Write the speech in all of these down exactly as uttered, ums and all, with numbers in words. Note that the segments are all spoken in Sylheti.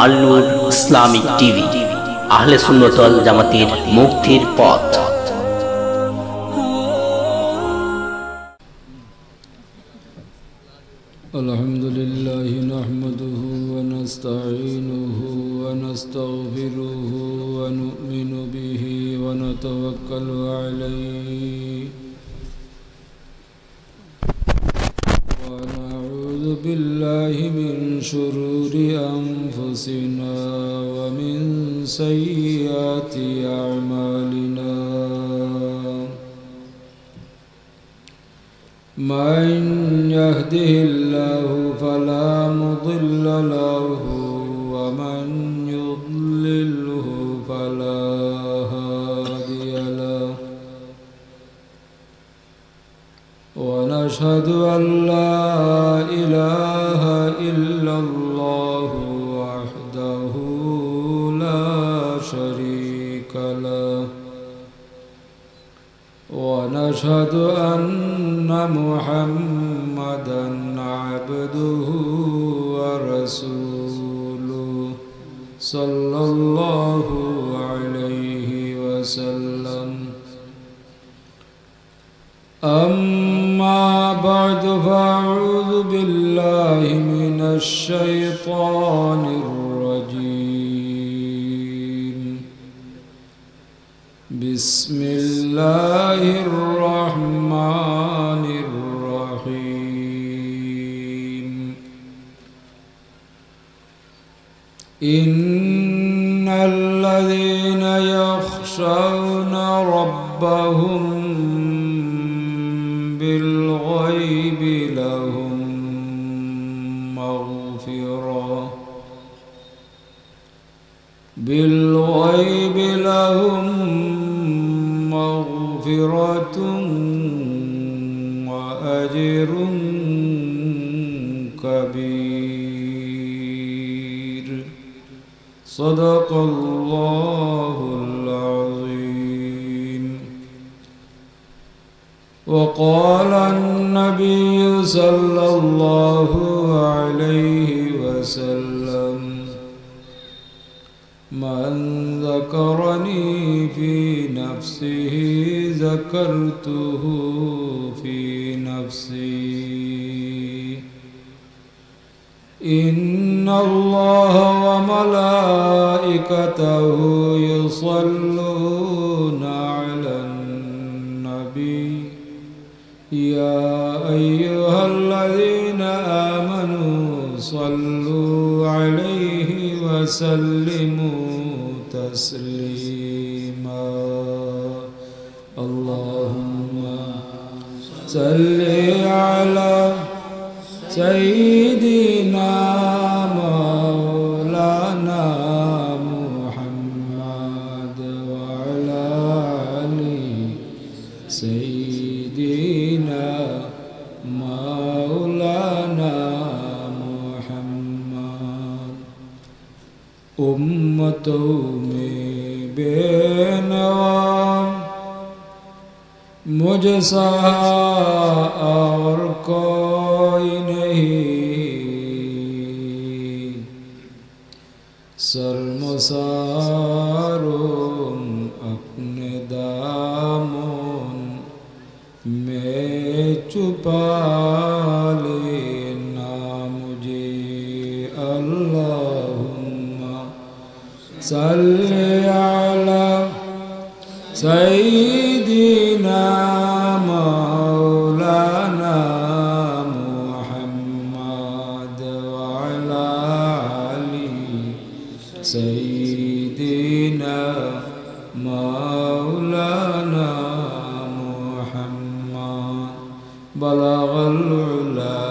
আল নূর Islamic TV, আহলে সুন্নত ওয়াল জামাতের মুক্তির পথ। الحمد لله نحمده ونستعينه ونستغفره ونؤمن به ونتوكل عليه ونعوذ بالله من شرور أنفسنا ومن سيئات أعمالنا. من يهده الله فلا مضل له ومن يضلله فلا هادي له. ونشهد أن لا إله إلا الله وحده لا شريك له. ونشهد أن محمدا عبده ورسوله صلى الله عليه وسلم. أما بعد، فأعوذ بالله من الشيطان الرجيم. بسم الله الرحمن الرحيم. إن الذين يخشون ربهم بالغيب لهم مغفرة، بالغيب لهم مغفرة وأجر كبير. صدق الله العظيم. وقال النبي صلى الله عليه وسلم: من ذكرني في نفسه ذكرته في نفسي. إن الله وملائكته يصلون على النبي. يا أيها الذين آمنوا صلوا عليه وسلموا تسليما. اللهم صل على سيدنا مولانا محمد وعلى آل سيدنا مولانا محمد. امتوں میں بے نوا مجھ سا اور کوئی نہیں، شرمساروں اپنے دامن میں چھپا لینا مجھے۔ اللهم صل على سيدنا مولانا محمد وعلى آل سيدنا مولانا محمد. بلغ العلا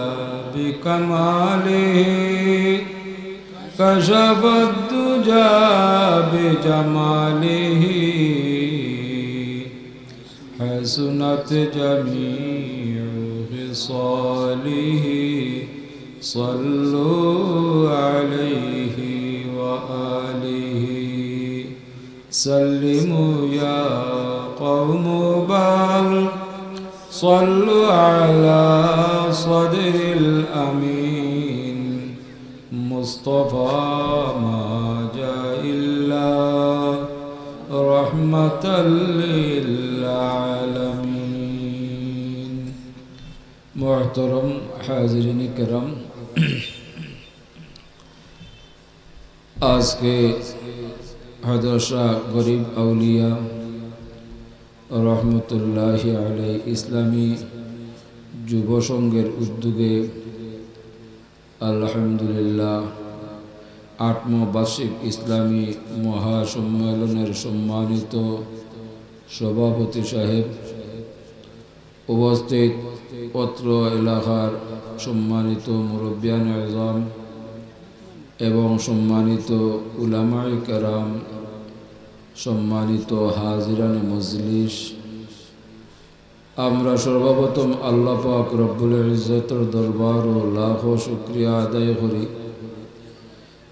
بكماله، كشف الدجى بجماله، حسنت جميع خصاله، صلوا عليه وآله. سلموا يا قوم بل صلوا على صدر الأمين المصطفى ما جاء إلا رحمة للعالمين. محترم حاضرين كرام، আজকে হযরত শাহ গরিব আউলিয়া রহমতুল্লাহি আলাইহি ইসলামী যুব সংঘের উদ্যোগে আলহামদুলিল্লাহ আটম বার্ষিক ইসলামী মহাসম্মেলনের সম্মানিত সভাপতি সাহেব, উপস্থিত অত্র এলাকার সম্মানিত মুরব্বিয়ান আজম এবং সম্মানিত উলামায়ে কেরাম, সম্মানিত হাজিরানে মজলিস, আমরা সর্বপ্রথম আল্লাহ পাক রব্বুল ইজ্জতর দরবারো লাখো শুকরিয়া আদায় করি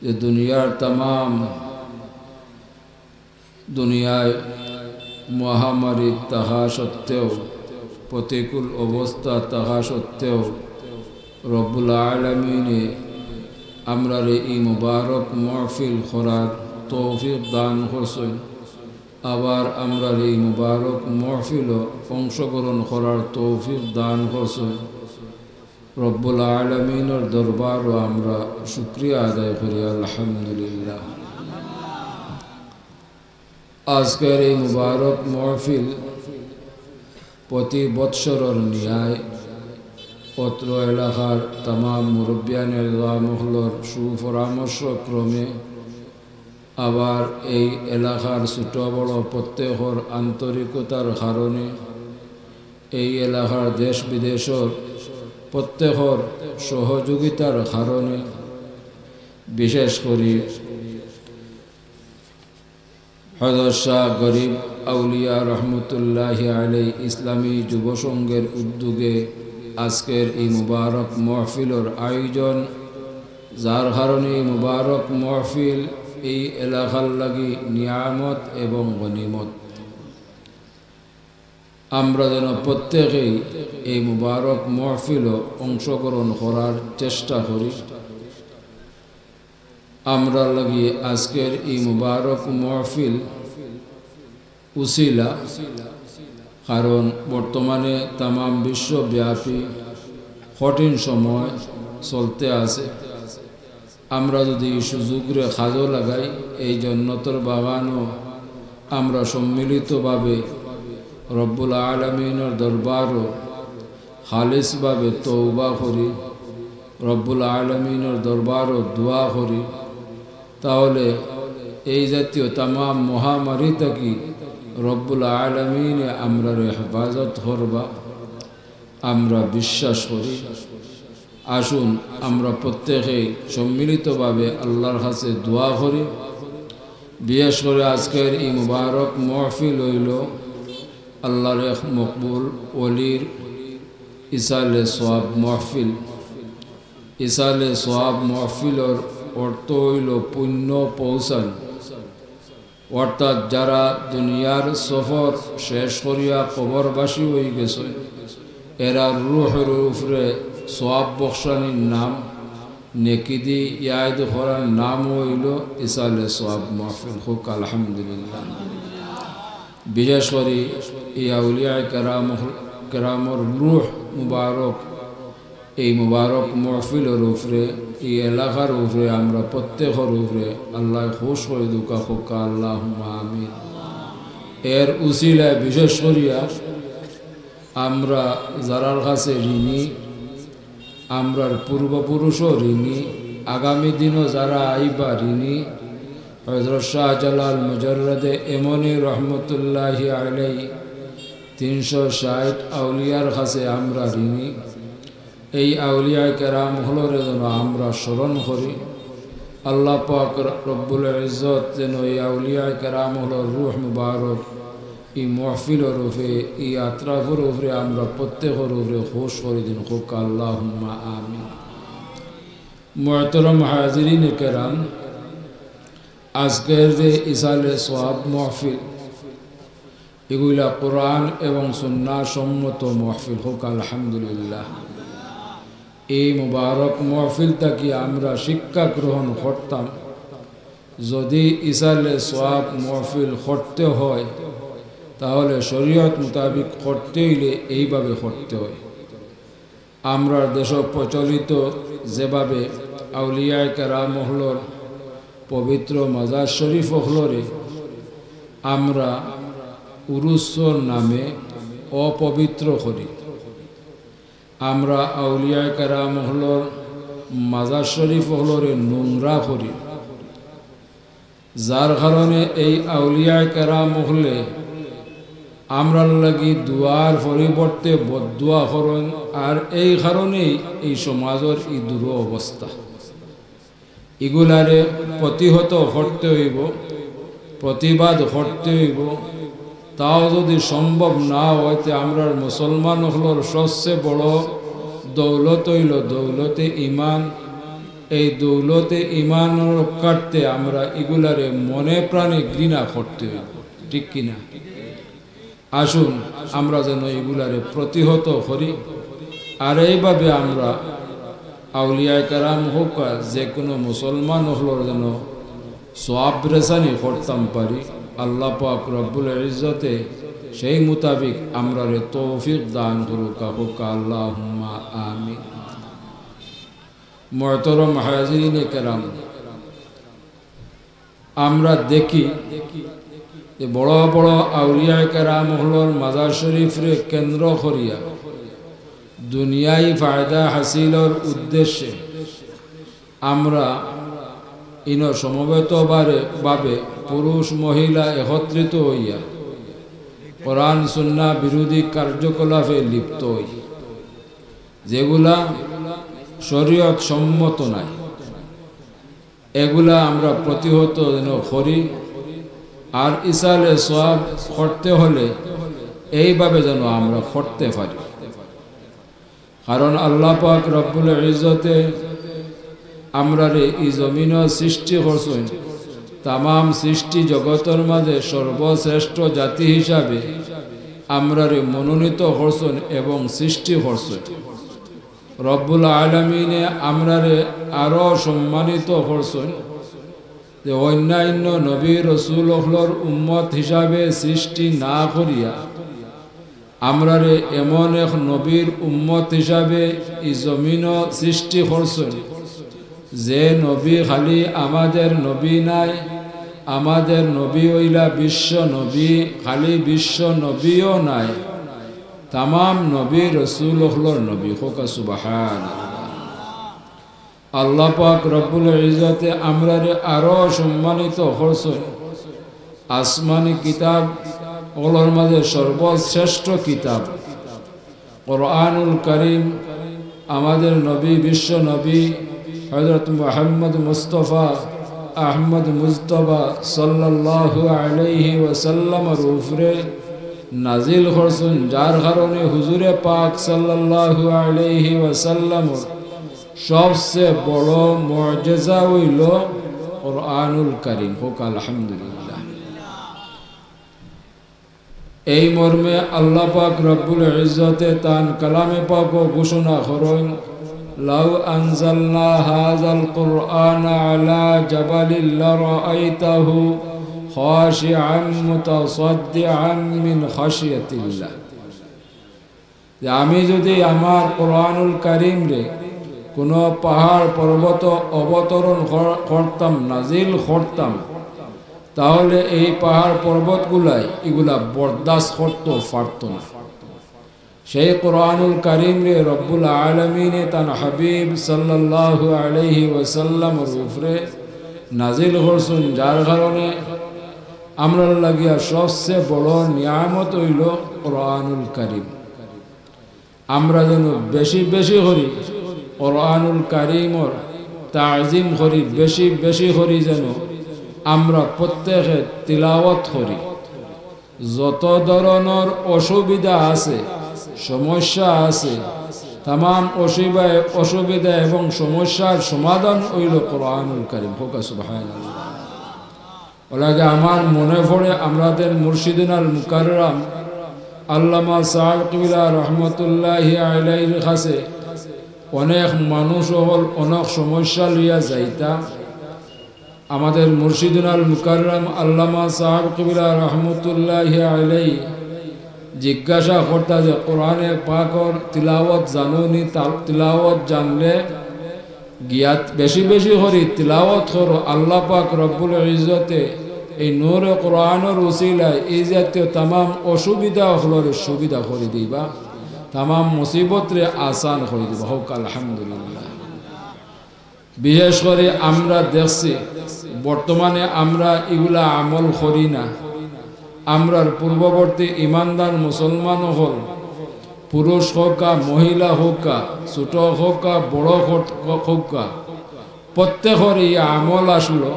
যে দুনিয়ার তামাম দুনিয়ায় মহামারী থাকা সত্ত্বেও, প্রতিকূল অবস্থা থাকা সত্ত্বেও রব্বুল আলামিনে আমরারে এই মুবারক মহফিল করার তৌফিক দান করছইন। আবার আমরারে এই মুবারক মহফিলো অংশগ্রহণ করার তৌফিক দান করছইন। রব্বুল আলামিনর দরবারো আমরা শুকরিয়া আদায় করি, আলহামদুলিল্লাহ। আজকের এই মুবারক মহফিল প্রতি বৎসরর ন্যায় অত্র এলাকার তামাম মুরব্বিয়ানে আজম অকলর সুপরামর্শ ক্রমে, আবার এই এলাকার ছোট বড় প্রত্যেকর আন্তরিকতার কারণে, এই এলাকার দেশ বিদেশর প্রত্যেকর সহযোগিতার কারণে, বিশেষ করি হযরত শাহ গরিব আউলিয়া রহমতুল্লাহি আলাইহি ইসলামী যুব সংঘের উদ্যোগে আজকের এই মুবারক মহফিলর আয়োজন, যার কারণে এই মুবারক মহফিল এই এলাকার লাগি নিয়ামত এবং গনিমত। আমরা যেন প্রত্যেকেই এই মুবারক মহফিলো অংশগ্রহণ করার চেষ্টা করি। আমরার লাগি আজকের এই মুবারক মহফিল উসিলা, কারণ বর্তমানে তামাম বিশ্বব্যাপী কঠিন সময় চলতে আছে। আমরা যদি এই সুযোগরে কাজো লাগাই, এই জন্নতর বাগানো আমরা সম্মিলিতভাবে রব্বুল আলামিনর দরবারো খালিসভাবে তওবা করি, রব্বুল আলামিনর দরবারো দোয়া করি, তাহলে এই জাতীয় তামাম মহামারী থাকি রব্বুল আলামিনে আমরারে হেফাজত করবা, আমরা বিশ্বাস করি। আসুন, আমরা প্রত্যেকে সম্মিলিতভাবে আল্লাহর কাছে দোয়া করি। বিশেষ করে আজকের এই মুবারক মহফিল অইলো আল্লাহর এক মকবুল ওলির ইসালে সওয়াব মহফিল। ইসালে সওয়াব মহফিলর অর্থ অইলো পুণ্য পৌঁছান, অর্থাৎ যারা দুনিয়ার সফর শেষ করিয়া কবরবাসী অইগেছইন, এরার রুহর উপরে সওয়াব বখশানির নাম, নেকি দি ইয়াদ করার নাম অইলো ইসালে সওয়াব মহফিল। কউক্কা আলহামদুলিল্লাহ। বিশেষ করি এই আউলিয়ায়ে কেরাম, কেরামর রুহ মুবারক, এই মুবারক মহফিলর উপরে, এই এলাকার উপরে, আমরা প্রত্যেকর উপরে আল্লায় খুশ করি দেউক্কা, কউক্কা আল্লাহুম্মা আমিন। এর উসিলায় বিশেষ করিয়া আমরা যারার কাছে ঋণী, আমরার পূর্বপুরুষও ঋণী, আগামী দিনও যারা আইবা ঋণী, হযরত শাহজালাল মুজাররদে ইয়ামনি রহমতুল্লাহি আলাইহি তিনশো ষাইট আউলিয়ার কাছে আমরা ঋণী। এই আউলিয়ায়ে কেরাম অকলরে যেন আমরা স্মরণ করি। আল্লাহ পাক রব্বুল ইজ্জত যেন এই আউলিয়ায়ে কেরাম অকলর রুহ মুবারক এই মহফিলর উপরে, এই আতরাফর উপরে আমরা প্রত্যেকর উপরে খুশ করি দেইন, কউক্কা আল্লাহুম্মা আমিন। মুহতারাম হাজিরিনে কেরাম, আজকের যে ইসালে সওয়াব মহফিল, এগুলা কোরআন এবং সুন্নাহ সম্মত মহফিল, কউক্কা আলহামদুলিল্লাহ। এই মুবারক মহফিল থাকি আমরা শিক্ষা গ্রহণ করতাম, যদি ইসালে সওয়াব মহফিল করতে হয়, তাহলে শরীয়ত মোতাবিক করতে হইলে এইভাবে করতে হয়। আমরার দেশো প্রচলিত যেভাবে আউলিয়ায়ে কেরাম অকলর পবিত্র মাজার শরীফ অকলরে আমরা উরুসর নামে অপবিত্র করি, আমরা আউলিয়ায়ে কেরাম অকলর মাজার শরীফ অকলরে নোংরা করি, যার কারণে এই আউলিয়ায়ে কেরাম অকলে আমরার লাগি দোয়ার পরিবর্তে বদদোয়া করইন। আর এই কারণেই এই সমাজর এই দুরু অবস্থা। ইগুলারে প্রতিহত করতে হইব, প্রতিবাদ করতে হইব। তাও যদি সম্ভব না হয়, তে আমরার মুসলমান অকলর সবচেয়ে বড় দৌলত হইল দৌলতে ইমান। এই দৌলতে ইমান রক্ষার্থে আমরা ইগুলারে মনে প্রাণে ঘৃণা করতে হইব, ঠিক কিনা? আসুন, আমরা যেন এগুলারে প্রতিহত করি। আর এইভাবে আমরা আউলিয়ায়ে কেরাম হোক আর যে কোনো মুসলমান অকলর যেন সওয়াব রেসানি করতাম পারি। আল্লাহ পাক রব্বুল ইজ্জতে সেই মোতাবিক আমরারে তৌফিক দান করুক, হোক আল্লাহুম্মা আমিন। মুহতারাম হাজিরিনে কেরাম, আমরা দেখি যে বড় বড় আউলিয়ায়ে কেরাম অকলর মাজার শরীফরে কেন্দ্র করিয়া দুনিয়াই ফায়দা হাসিলর উদ্দেশ্যে আমরা ইনো সমবেত বারে-, ভাবে পুরুষ মহিলা একত্রিত হইয়া কোরআন সুন্নাহ বিরোধী কার্যকলাপে লিপ্ত হই, যেগুলা শরীয়ত সম্মত নাই। এগুলা আমরা প্রতিহত যেন করি। আর ইসালে সওয়াব করতে হলে এইভাবে যেন আমরা করতে পারি, কারণ আল্লাহ পাক রব্বুল ইজ্জতে আমরারে ই জমিনো সৃষ্টি করছইন, তামাম সৃষ্টি জগতর মাঝে সর্বশ্রেষ্ঠ জাতি হিসাবে আমরারে মনোনীত করছইন এবং সৃষ্টি করছইন। রব্বুল আলামিনে আমরারে আরো সম্মানিত করছইন যে অন্যান্য নবী রসুল অকলর উম্মত হিসাবে সৃষ্টি না করিয়া আমরারে এমন এক নবীর উম্মত হিসাবে ই জমিনো সৃষ্টি করছইন, যে নবী খালি আমাদের নবী নায়, আমাদের নবী অইলা বিশ্ব নবী, খালি বিশ্ব নবীও নায়, তামাম নবী রসুল অকলর নবী। হোক সুবহানাল্লাহ। আল্লাহ পাক রব্বুল ইজ্জতে আমরারে আরো সম্মানিত করছইন। আসমানি কিতাব অকলর মাঝে সর্বশ্রেষ্ঠ কিতাব কোরআনুল করিম, আমাদের নবী, বিশ্ব নবী হযরত মুহাম্মদ মুস্তফা আহমদ মুজতবা সাল্লাল্লাহু আলাইহি ওয়াসাল্লামর উপরে নাজিল করছইন, যার কারণে হুজুরে পাক সাল্লাল্লাহু আলাইহি ওয়াসাল্লামর সবচেয়ে বড় মুজিজা অইল কোরআনুল করিম। হোক আলহামদুলিল্লাহ। এই মর্মে আল্লাহ পাক রব্বুল ইজ্জতে তান কালামে পাকো ঘোষণা করইন, "লাউ আনজালনা হাযাল কুরআনা আলা জাবালিল লারাআইতাহু খাশিআম মুতাসাদ্দিআম মিন খাশিয়াতিল্লাহ।" যে আমি যদি আমার কোরআনুল করিমরে কোনো পাহাড় পর্বত অবতরণ কর-, করতাম, নাজিল করতাম, তাহলে এই পাহাড় পর্বতগুলাই ইগুলা বরদাস্ত করতো পারতো না। সেই কোরআনুল করিমরে রব্বুল আলামিনে তান হাবিব সাল্লাল্লাহু আলাইহি ওয়াসাল্লামর উপরে নাজিল করছইন, যার কারণে আমরার লাগিয়া সবচেয়ে বড় নিয়ামত অইল কোরআনুল করিম। আমরা যেন বেশি বেশি করি কোরআনুল করিমর তাজিম করি, বেশি বেশি করি যেন আমরা প্রত্যেকে তিলাওয়াত করি। যত ধরনর অসুবিধা আছে, সমস্যা আছে, তামাম অসুবিধা, অসুবিধা এবং সমস্যার সমাধান অইল কোরআনুল করিম। হোক সুবহানাল্লাহ। অলাগে আমার মনে পড়ে আমরাদের মুর্শিদুনাল মুকাররম আল্লামা সাহেব কিবলা রহমতুল্লাহি আলাইহির কাছে অনেক মানুষ অকল অনেক সমস্যা লইয়া যাইতা। আমাদের মুর্শিদুনাল মুকাররম আল্লামা সাহেব কিবলা রহমতুল্লাহ আলাই জিজ্ঞাসা করতা যে কোরআনে পাকর তিলাওয়াত জানো নি? তা-, তিলাওয়াত জানলে গিয়াত বেশি বেশি করি তিলাওয়াত করো। আল্লাহ পাক রব্বুল ইজ্জতে এই নূরে কোরআনর উসিলায় এই জাতীয় তামাম অসুবিধা অকলরে সুবিধা করি দিবা, তামাম মুসিবতরে আসান করি দিবা। হক আলহামদুলিল্লাহ। বিশেষ করি আমরা দেখছি, বর্তমানে আমরা ইগুলা আমল করি না। আমরার পূর্ববর্তী ইমানদার মুসলমান অকল, পুরুষ হউক্কা, মহিলা হউক্কা, ছোট হউক্কা, বড় হউক-, হউক্কা, প্রত্যেকর এই আমল আসলো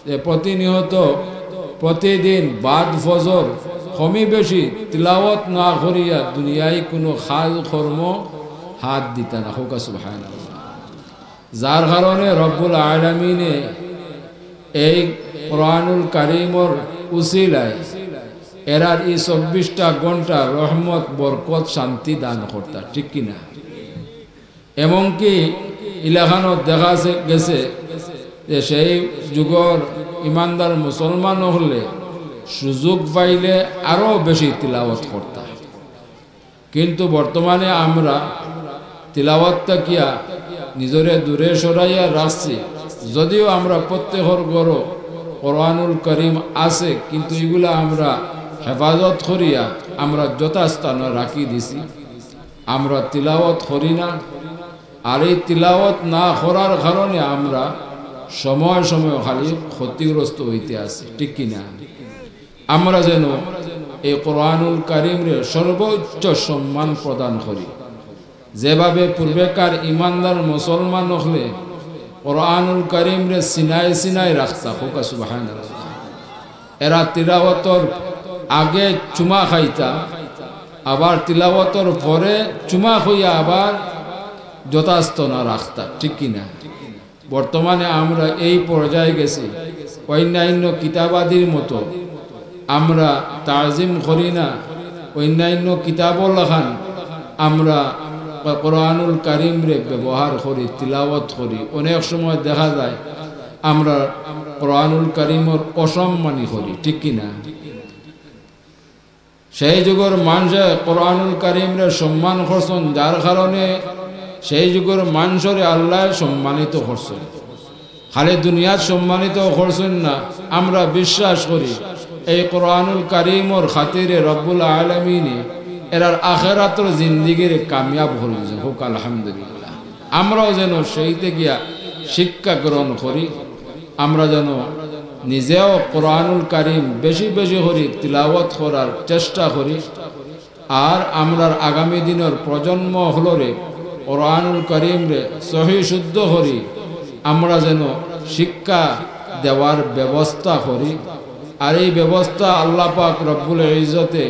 যে প্রতিনিয়ত, প্রতিদিন বাদ ফজর কমি বেশি তিলাওয়াত না করিয়া দুনিয়ায় কোনো কাজ কর্ম হাত দিতা না। হউক্কা সুবহানাল্লাহ। যার কারণে রব্বুল আলামিনে এই কোরআনুল কারীমর উসিলায় এরার এই চব্বিশটা ঘন্টা রহমত, বরকত, শান্তি দান করতা, ঠিক কি না? এমনকি ইলাখানো দেখা সে-, গেছে যে সেই যুগর ইমানদার মুসলমান অকলে সুযোগ পাইলে আরো বেশি তিলাওয়াত করতা। কিন্তু বর্তমানে আমরা তিলাওয়াত থাকিয়া নিজরে দূরে সরাইয়া রাখছি। যদিও আমরা প্রত্যেকর ঘরো কোরআনুল করিম আছে, কিন্তু ইগুলা আমরা হেফাজত করিয়া আমরা যথাস্থানে রাখি দিছি। আমরা তিলাওয়াত করি না। আর এই তিলাওয়াত না করার কারণে আমরা সময় সময় খালি ক্ষতিগ্রস্ত হইতে আছি, ঠিক কি না? আমরা যেন এই কোরআনুল কারীমরে সর্বোচ্চ সম্মান প্রদান করি। যেভাবে পূর্বেকার ইমানদার মুসলমান অকলে কোরআনুল কারীমরে সিনায় সিনায় রাখতা, হউক্কা সুবহানাল্লাহ। এরা তিলাওয়াতর আগে চুমা খাইতা, আবার তিলাওয়াতর পরে চুমা খাইয়া আবার যথাস্থানে রাখতা, ঠিক কি না? বর্তমানে আমরা এই পর্যায়ে গেছি, অন্যান্য কিতাবাদির মতো আমরা তাজিম করি না, অন্যান্য কিতাবর লাখান আমরা কোরআনুল কারীমরে ব্যবহার করি, তিলাওয়াত করি। অনেক সময় দেখা যায় আমরা কোরআনুল কারীমর অসম্মানী করি, ঠিক কি না? সেই যুগর মানষে কোরআনুল কারীমরে সম্মান করছইন, যার কারণে সেই যুগর মানষরে আল্লায় সম্মানিত করছইন। খালি দুনিয়াত সম্মানিত করছইন না, আমরা বিশ্বাস করি এই কোরআনুল কারীমর খাতিরে রব্বুল আলামিনে এরার আখেরাতর জিন্দেগিরে কামিয়াব করি দিছইন। হউক্কা আলহামদুলিল্লাহ। আমরাও যেন সেইতে গিয়া শিক্ষা গ্রহণ করি। আমরা যেন নিজেও কোরআনুল কারীম বেশি বেশি করি তিলাওয়াত করার চেষ্টা করি। আর আমরার আগামী দিনর প্রজন্ম অকলরে কোরআনুল কারীমরে সহি শুদ্ধ করি আমরা যেন শিক্ষা দেওয়ার ব্যবস্থা করি। আর এই ব্যবস্থা আল্লাহ পাক রব্বুল ইজ্জতে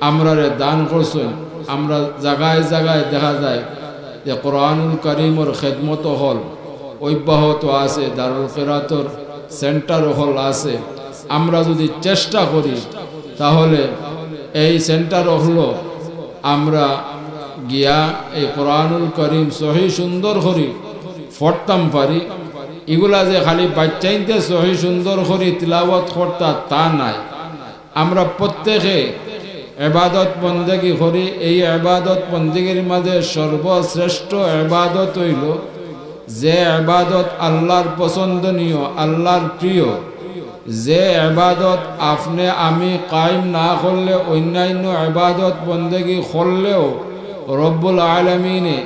আমরারে দান করছইন। আমরা জাগায় জাগায় দেখা যায় যে কোরআনুল কারীমর খেদমত অকল অব্যাহত আছে, দারুল কিরাতর সেন্টার অকল আছে। আমরা যদি চেষ্টা করি, তাহলে এই সেন্টার অকলো আমরা গিয়া এই কোরআনুল করিম সহি সুন্দর করি পড়তাম পারি। ইগুলা যে খালি বাচ্চাইন্তে সহি সুন্দর করি তিলাওয়াত করতা, তা নায়। আমরা প্রত্যেকে এবাদত বন্দেগি করি। এই এবাদত বন্দেগির মাঝে সর্বশ্রেষ্ঠ এবাদত অইলো যে এবাদত আল্লাহর পছন্দনীয়, আল্লাহর প্রিয়, যে এবাদত আপনে আমি কায়েম না করলে অন্যান্য এবাদত বন্দেগি করলেও রব্বুল আলামিনে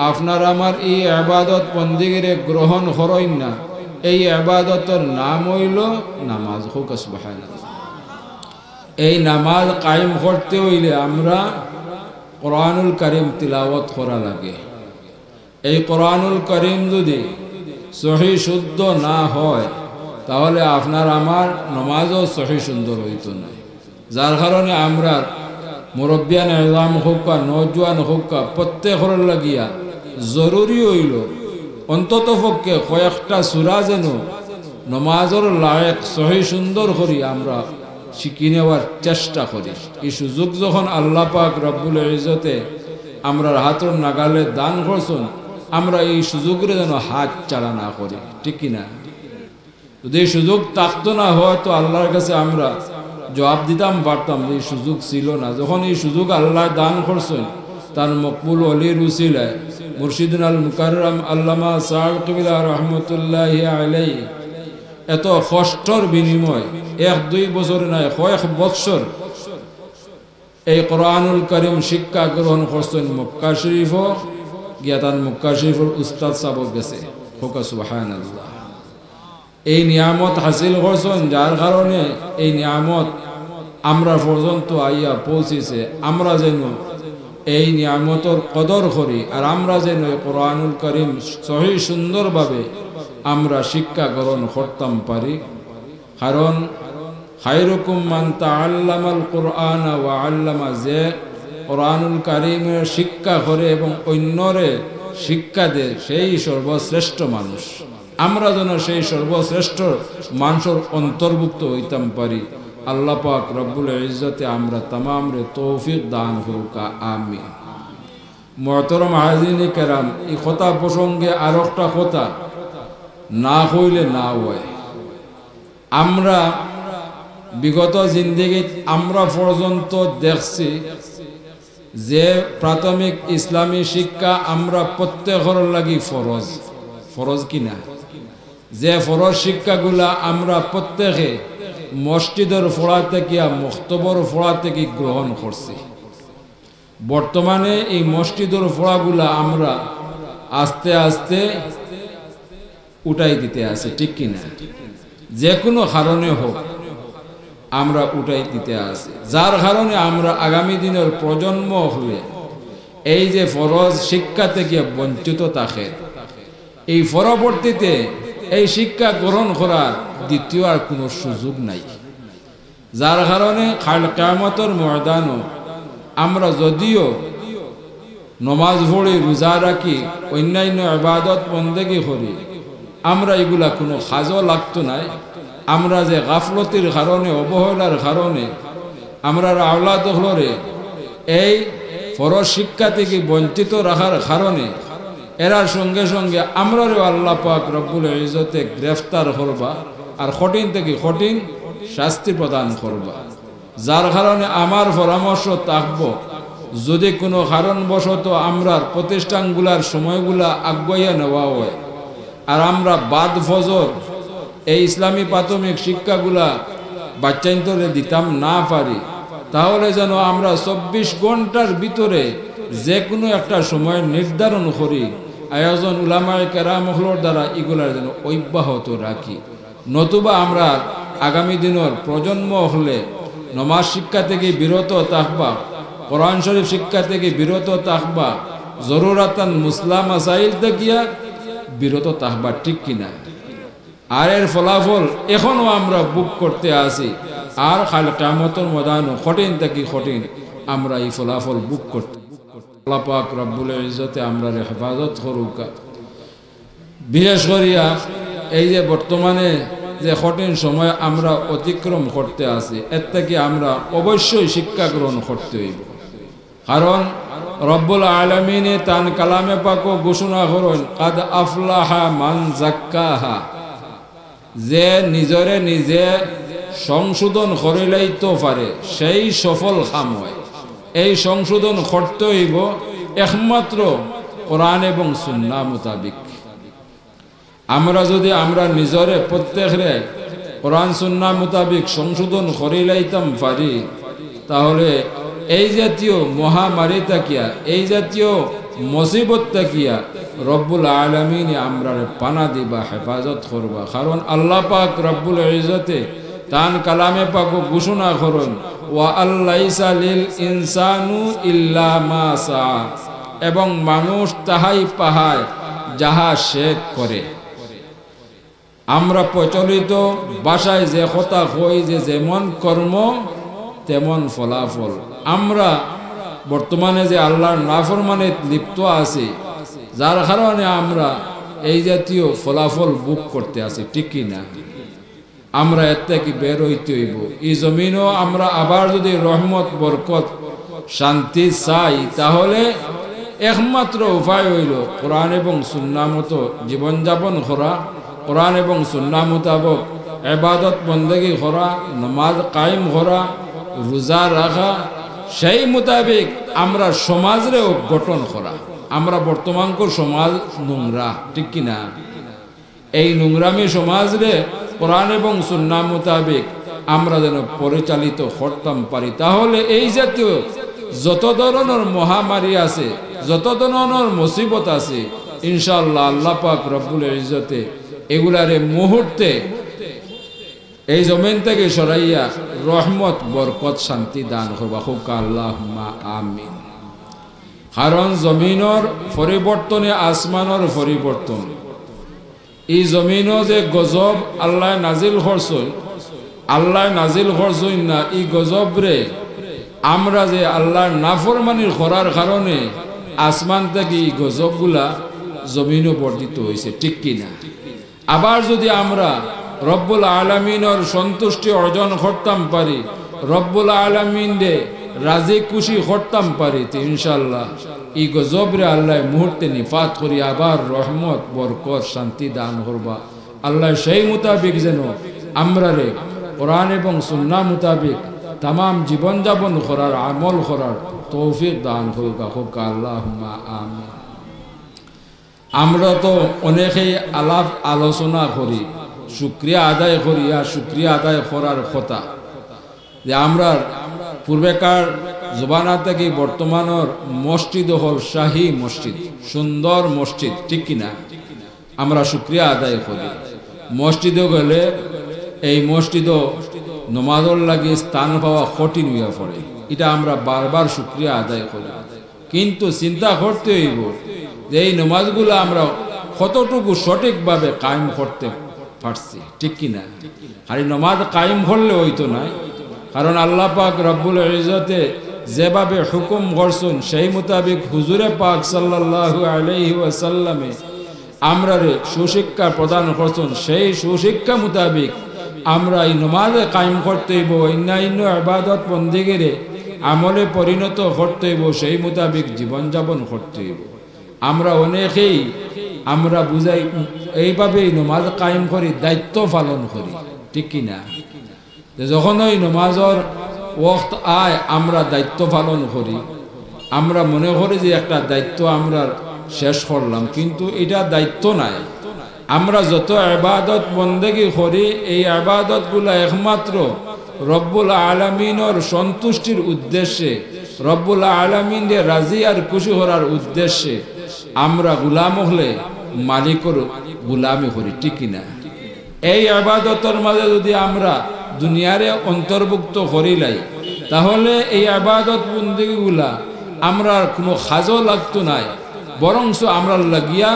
আপনার আমার এই এবাদত বন্দেগিরে গ্রহণ করইন না। এই এবাদতর নাম অইলো নামাজ। কউক্কা সুবহানাল্লাহ। এই নামাজ কায়েম করতে অইলে আমরা কোরআনুল কারীম তিলাওয়াত করা লাগে। এই কোরআনুল করিম যদি সহি শুদ্ধ না হয়, তাহলে আপনার আমার নমাজও সহি সুন্দর অইতো নায়। যার কারণে আমরার মুরব্বিয়ান এজাম কউক্কা, নওজোয়ান কউক্কা, প্রত্যেকর লাগিয়া জরুরি অইলো অন্তত পক্ষে কয়েকটা সূরা যেন নমাজর লায়েক সহি সুন্দর করি আমরা শিখি নেওয়ার চেষ্টা করি। এই সুযোগ যখন আল্লাহ পাক রব্বুল ইজ্জতে আমরার হাতর নাগালে দান করছইন, আমরা এই সুযোগরে যেন হাত ছাড়া না করি, ঠিক কি না? যদি এই সুযোগ থাকতো না হয়, তো আল্লাহর কাছে আমরা জবাব দিতাম পারতাম যে এই সুযোগ ছিল না। যখন এই সুযোগ আল্লাহ দান করছইন, তান মকবুল অলির উসিলায়, মুর্শিদুনাল মুকাররম আল্লামা সাহেব কিবলা রহমতুল্লাহি আলাইহি, এত কষ্টর বিনিময়, এক দুই বছর নায়, কয়েক বৎসর এই কোরআনুল করিম শিক্ষা গ্রহণ করছইন মক্কা শরীফো, গিয়া তান মক্কা শরীফর উস্তাদ সাবর গেছে। কউক্কা সুবহানাল্লাহ। এই নিয়ামত হাসিল করছইন, যার কারণে এই নিয়ামত আমরা পর্যন্ত আইয়া পৌঁছিছে। আমরা যেন এই নিয়ামতর কদর করি, আর আমরা যেন এই কোরআনুল করিম সহি সুন্দরভাবে আমরা শিক্ষা গ্রহণ করতাম পারি। কারণ খায়রুকুম মান তাআল্লামাল কুরআনা ওয়া আল্লামা, যে কোরআনুল কারীমের শিক্ষা করে এবং অন্যরে শিক্ষা দেয়, সেই সর্বশ্রেষ্ঠ মানুষ। আমরা যেন সেই সর্বশ্রেষ্ঠ মানুষর অন্তর্ভুক্ত হইতাম পারি। আল্লাহ পাক রব্বুল ইজ্জতে আমরা তামামরে তৌফিক দান করুকা, আমিন। মুহতারাম হাজিরিনে কেরাম, এই কথা প্রসঙ্গে আরোকটা কথা না কইলে না হয়। আমরা বিগত জিন্দেগিত আমরা পর্যন্ত দেখছি যে প্রাথমিক ইসলামী শিক্ষা আমরা প্রত্যেকর লাগি ফরজ, ফরজ কি না? যে ফরজ শিক্ষাগুলা আমরা প্রত্যেকে মসজিদর পড়া থাকিয়া, মক্তবর পড়া থাকি গ্রহণ করছি। বর্তমানে এই মসজিদর পড়াগুলা আমরা আস্তে আস্তে উঠাই দিতে আছে, ঠিক কি না? যে কোনো কারণে হোক, আমরা উঠাই দিতে আছে, যার কারণে আমরা আগামী দিনর প্রজন্ম অকলে এই যে ফরজ শিক্ষা থাকি বঞ্চিত থাকে, এই পরবর্তীতে এই শিক্ষা গ্রহণ করার দ্বিতীয় আর কোনো সুযোগ নাই। যার কারণে কাল কিয়ামতর ময়দানো আমরা যদিও নমাজ পড়ি, রোজা রাখি, অন্যান্য ইবাদত বন্দেগি করি, আমরা ইগুলা কোনো কাজও লাগতো নায়। আমরা যে গাফলতির কারণে, অবহেলার কারণে, আমরার আওলাদ অকলরে এই ফরজ শিক্ষা থাকি বঞ্চিত রাখার কারণে এরার সঙ্গে সঙ্গে আমরারেও আল্লাহ পাক রব্বুল ইজ্জতে গ্রেফতার করবা, আর কঠিন থাকি কঠিন শাস্তি প্রদান করবা। যার কারণে আমার পরামর্শ থাকবো, যদি কোনো কারণবশত আমরার প্রতিষ্ঠানগুলার সময়গুলা আগুয়াইয়া নেওয়া হয়, আর আমরা বাদ ফজর এই ইসলামী প্রাথমিক শিক্ষাগুলা বাচ্চাইন্তরে দিতাম না পারি, তাহলে যেন আমরা চব্বিশ ঘন্টার ভিতরে যে কোনো একটা সময় নির্ধারণ করি, আয়োজন উলামায়ে কেরাম অকলর দ্বারা ইগুলার যেন অব্যাহত রাখি। নতুবা আমরা আগামী দিনর প্রজন্ম অকলে নমাজ শিক্ষা থাকি বিরত থাকবা, কোরআন শরীফ শিক্ষা থাকি বিরত থাকবা, জরুরাতান মুসলা মাসাইল থাকিয়া বিরত থাকবা, ঠিক কি না? আর এর ফলাফল এখনো আমরা ভোগ করতে আছি, আর কাল কিয়ামতর ময়দানো কঠিন থাকি কঠিন আমরা এই ফলাফল ভোগ করতে। আল্লাহ পাক রব্বুল ইজ্জতে আমরারে হেফাজত করুকা। বিশেষ করিয়া এই যে বর্তমানে যে কঠিন সময় আমরা অতিক্রম করতে আছি, এর থাকি আমরা অবশ্যই শিক্ষা গ্রহণ করতে হইব। কারণ রব্বুল আলামিনে তান কালামে পাকো ঘোষণা করইন, "কাদ আফলাহা মান জাক্কাহা।" যে নিজরে নিজে সংশোধন করিলাইতো পারে, সেই সফল কাম হয়। এই সংশোধন করতে হইব একমাত্র কোরআন এবং সুন্নাহ মোতাবিক। আমরা যদি আমরা নিজরে প্রত্যেকরে কোরআন সুন্নাহ মোতাবিক সংশোধন করিলাইতাম পারি, তাহলে এই জাতীয় মহামারী থাকিয়া, এই জাতীয় মুসিবত থাকিয়া রব্বুল আলামিনে আমরারে পানা দিবা, হেফাজত করবা। কারণ আল্লাহ পাক রব্বুল ইজ্জতে তান কালামে পাকো ঘোষণা করইন, "ওয়া আল্লাইসা লিল ইনসানু ইল্লা মা সাআ", এবং মানুষ তাহাই পায় যাহা সে করে। আমরা প্রচলিত ভাষায় যে কথা কই যে যেমন কর্ম তেমন ফলাফল। আমরা বর্তমানে যে আল্লাহর নাফরমানিত লিপ্ত আছি, যার কারণে আমরা এই জাতীয় ফলাফল ভোগ করতে আছি, ঠিক কি না? আমরা এর থাকি বের হইতে হইব। এই জমিনও আমরা আবার যদি রহমত, বরকত, শান্তি চাই, তাহলে একমাত্র উপায় অইলো কোরআন এবং সুন্নাহ মতো জীবনযাপন করা, কোরআন এবং সুন্নাহ মোতাবক ইবাদত বন্দেগী করা, নামাজ কায়েম করা, রোজা রাখা, সেই মোতাবেক আমরা সমাজরেও গঠন করা। আমরা বর্তমানকার সমাজ নোংরা, ঠিক কি না? এই নোংরামি সমাজরে কোরআন এবং সুন্নাহ মোতাবেক আমরা যেন পরিচালিত করতাম পারি, তাহলে এই জাতীয় যত ধরনের মহামারী আছে, যত ধরনের মুসিবত আছে, ইনশাআল্লাহ আল্লাহ পাক রব্বুল ইজ্জতে এগুলারে মুহূর্তে এই জমিন থেকে সরাইয়া রহমত, বরকত, শান্তি দান করবা। কউক্কা আল্লাহুম্মা আমিন। কারণ জমিনর পরিবর্তনে আসমানর পরিবর্তন। এই জমিনো যে গজব আল্লায় নাজিল করছইন, আল্লায় নাজিল করছইন না, এই গজবরে আমরা যে আল্লার নাফরমানি করার কারণে আসমান থাকি এই গজবগুলা জমিনো বর্ষিত অইছে, ঠিক কি না? আবার যুদি আমরা রব্বুল আলামিনর সন্তুষ্টি অর্জন করতাম পারি, রব্বুল আলামিনরে রাজি খুশি করতাম পারি, তে ইনশাআল্লাহ ই গজবরে আল্লায় মুহূর্তে নিপাত করি আবার রহমত, বরকত, শান্তি দান করবা। আল্লায় সেই মোতাবিক যেন আমরারে কোরআন এবং সুন্নাহ মোতাবিক তামাম জীবনযাপন করার, আমল করার তৌফিক দান করুক্কা। কউক্কা আল্লাহুম্মা আমিন। আমরা তো অনেকেই আলাপ আলোচনা করি, শুকরিয়া আদায় করি, আর শুকরিয়া আদায় করার কথা যে আমরার পূর্বেকার জমানা থাকি বর্তমানর মসজিদ অকল শাহী মসজিদ, সুন্দর মসজিদ, ঠিক কি না? আমরা শুকরিয়া আদায় করি। মসজিদো গেলে এই মসজিদো নমাজর লাগি স্থান পাওয়া কঠিন অইয়া পড়ে, ইটা আমরা বারবার শুকরিয়া আদায় করি। কিন্তু চিন্তা করতে অইবো যে এই নমাজগুলা আমরা কতটুকু সঠিকভাবে কায়েম করতে পারছি, ঠিক কি না? খালি নমাজ কায়েম করলে অইতো নায়, কারণ আল্লাহ পাক রব্বুল ইজ্জতে যেভাবে হুকুম করছইন, সেই মোতাবিক হুজুরে পাক সাল্লাল্লাহু আলাইহি ওয়াসাল্লামে আমরারে সুশিক্ষা প্রদান করছইন, সেই সুশিক্ষা মোতাবিক আমরা এই নমাজে কায়েম করতে অইবো, অন্যান্য ইবাদত বন্দেগিরে আমলে পরিণত করতে অইবো, সেই মোতাবিক জীবনযাপন করতে অইবো। আমরা অনেকেই আমরা বুঝাই, এইভাবেই নমাজ কায়েম করি, দায়িত্ব পালন করি, ঠিক কি না? যে যখন ওই নমাজর ওয়াক্ত আয়, আমরা দায়িত্ব পালন করি, আমরা মনে করি যে একটা দায়িত্ব আমরা শেষ করলাম, কিন্তু ইটা দায়িত্ব নায়। আমরা যত ইবাদত বন্দেগি করি, এই ইবাদতগুলা একমাত্র রব্বুল আলামিনর সন্তুষ্টির উদ্দেশ্যে, রব্বুল আলামিনরে রাজি আর খুশি করার উদ্দেশ্যে। আমরা গুলাম অকলে মালিকর গুলামি করি, ঠিক কি না? এই ইবাদতর মাঝে যুদি আমরা দুনিয়ারে অন্তর্ভুক্ত করিলাই, তাহলে এই ইবাদত বন্দেগিগুলা আমরার কুনু কাজো লাগতো নায়, বরঞ্চ আমরার লাগিয়া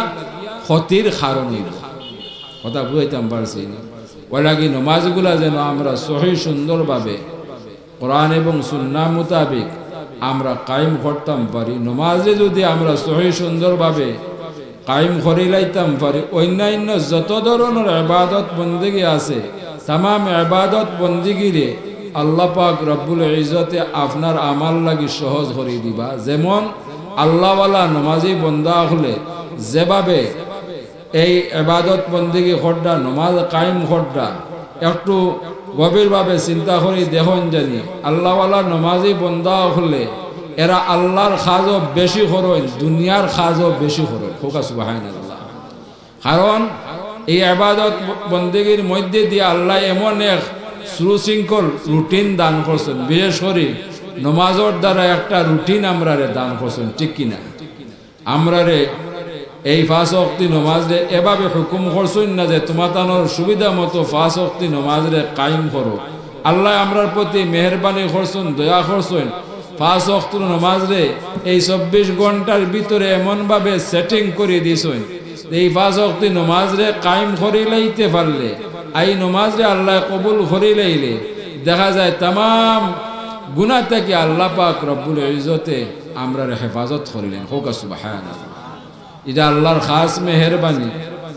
ক্ষতির কারণ অইবো। কথা বুঝাইতাম পারছি নি? অউ লাগি নমাজগুলা যেন আমরা সহি সুন্দরভাবে কোরআন এবং সুন্নাহ মোতাবিক আমরা কায়েম করতাম পারি। নমাজে যুদি আমরা সহি সুন্দরভাবে কায়েম করিলাইতাম পারি, অন্যান্য যত ধরনর ইবাদত বন্দেগি আছে, তামাম ইবাদত বন্দেগিরে আল্লাহ পাক রব্বুল ইজ্জতে আপনার আমার লাগি সহজ করি দিবা। যেমন আল্লাহওয়ালা নমাজি বন্দা অকলে যেভাবে এই ইবাদত বন্দেগি কররা, নমাজ কায়েম কররা, একটু গভীরভাবে চিন্তা করি দেখইন জানি, আল্লাহওয়ালা নমাজি বন্দা অকলে এরা আল্লাহর কাজও বেশি করইন, দুনিয়ার কাজও বেশি করইন। কউক্কা সুবহানাল্লাহ। কারণ এই ইবাদত বন্দেগির মধ্যে দিয়া আল্লায় এমন এক সুশৃঙ্খল রুটিন দান করছইন, বিশেষ করি নমাজর দ্বারা একটা রুটিন আমরারে দান করছইন, ঠিক কি না? আমরারে এই পাঁচ ওয়াক্তি নমাজরে এভাবে হুকুম করছইন না যে তুমাতানর সুবিধা মতো পাঁচ ওয়াক্তি নমাজরে কায়েম করো। আল্লায় আমরার প্রতি মেহেরবানি করছইন, দয়া করছইন। পাঁচ ওয়াক্তি নমাজরে এই চব্বিশ ঘন্টার ভিতরে এমনভাবে setting করি দিছইন যে এই পাঁচ ওয়াক্তি নমাজরে কায়েম করিলাইতে পারলে, এই নমাজরে আল্লায় কবুল করিলাইলে দেখা যায় তামাম গুনা থাকি আল্লাহ পাক রব্বুল ইজ্জতে আমরারে হেফাজত করিলাইন। কউক্কা সুবহানাল্লাহ। ইটা আল্লাহর খাস মেহেরবানি।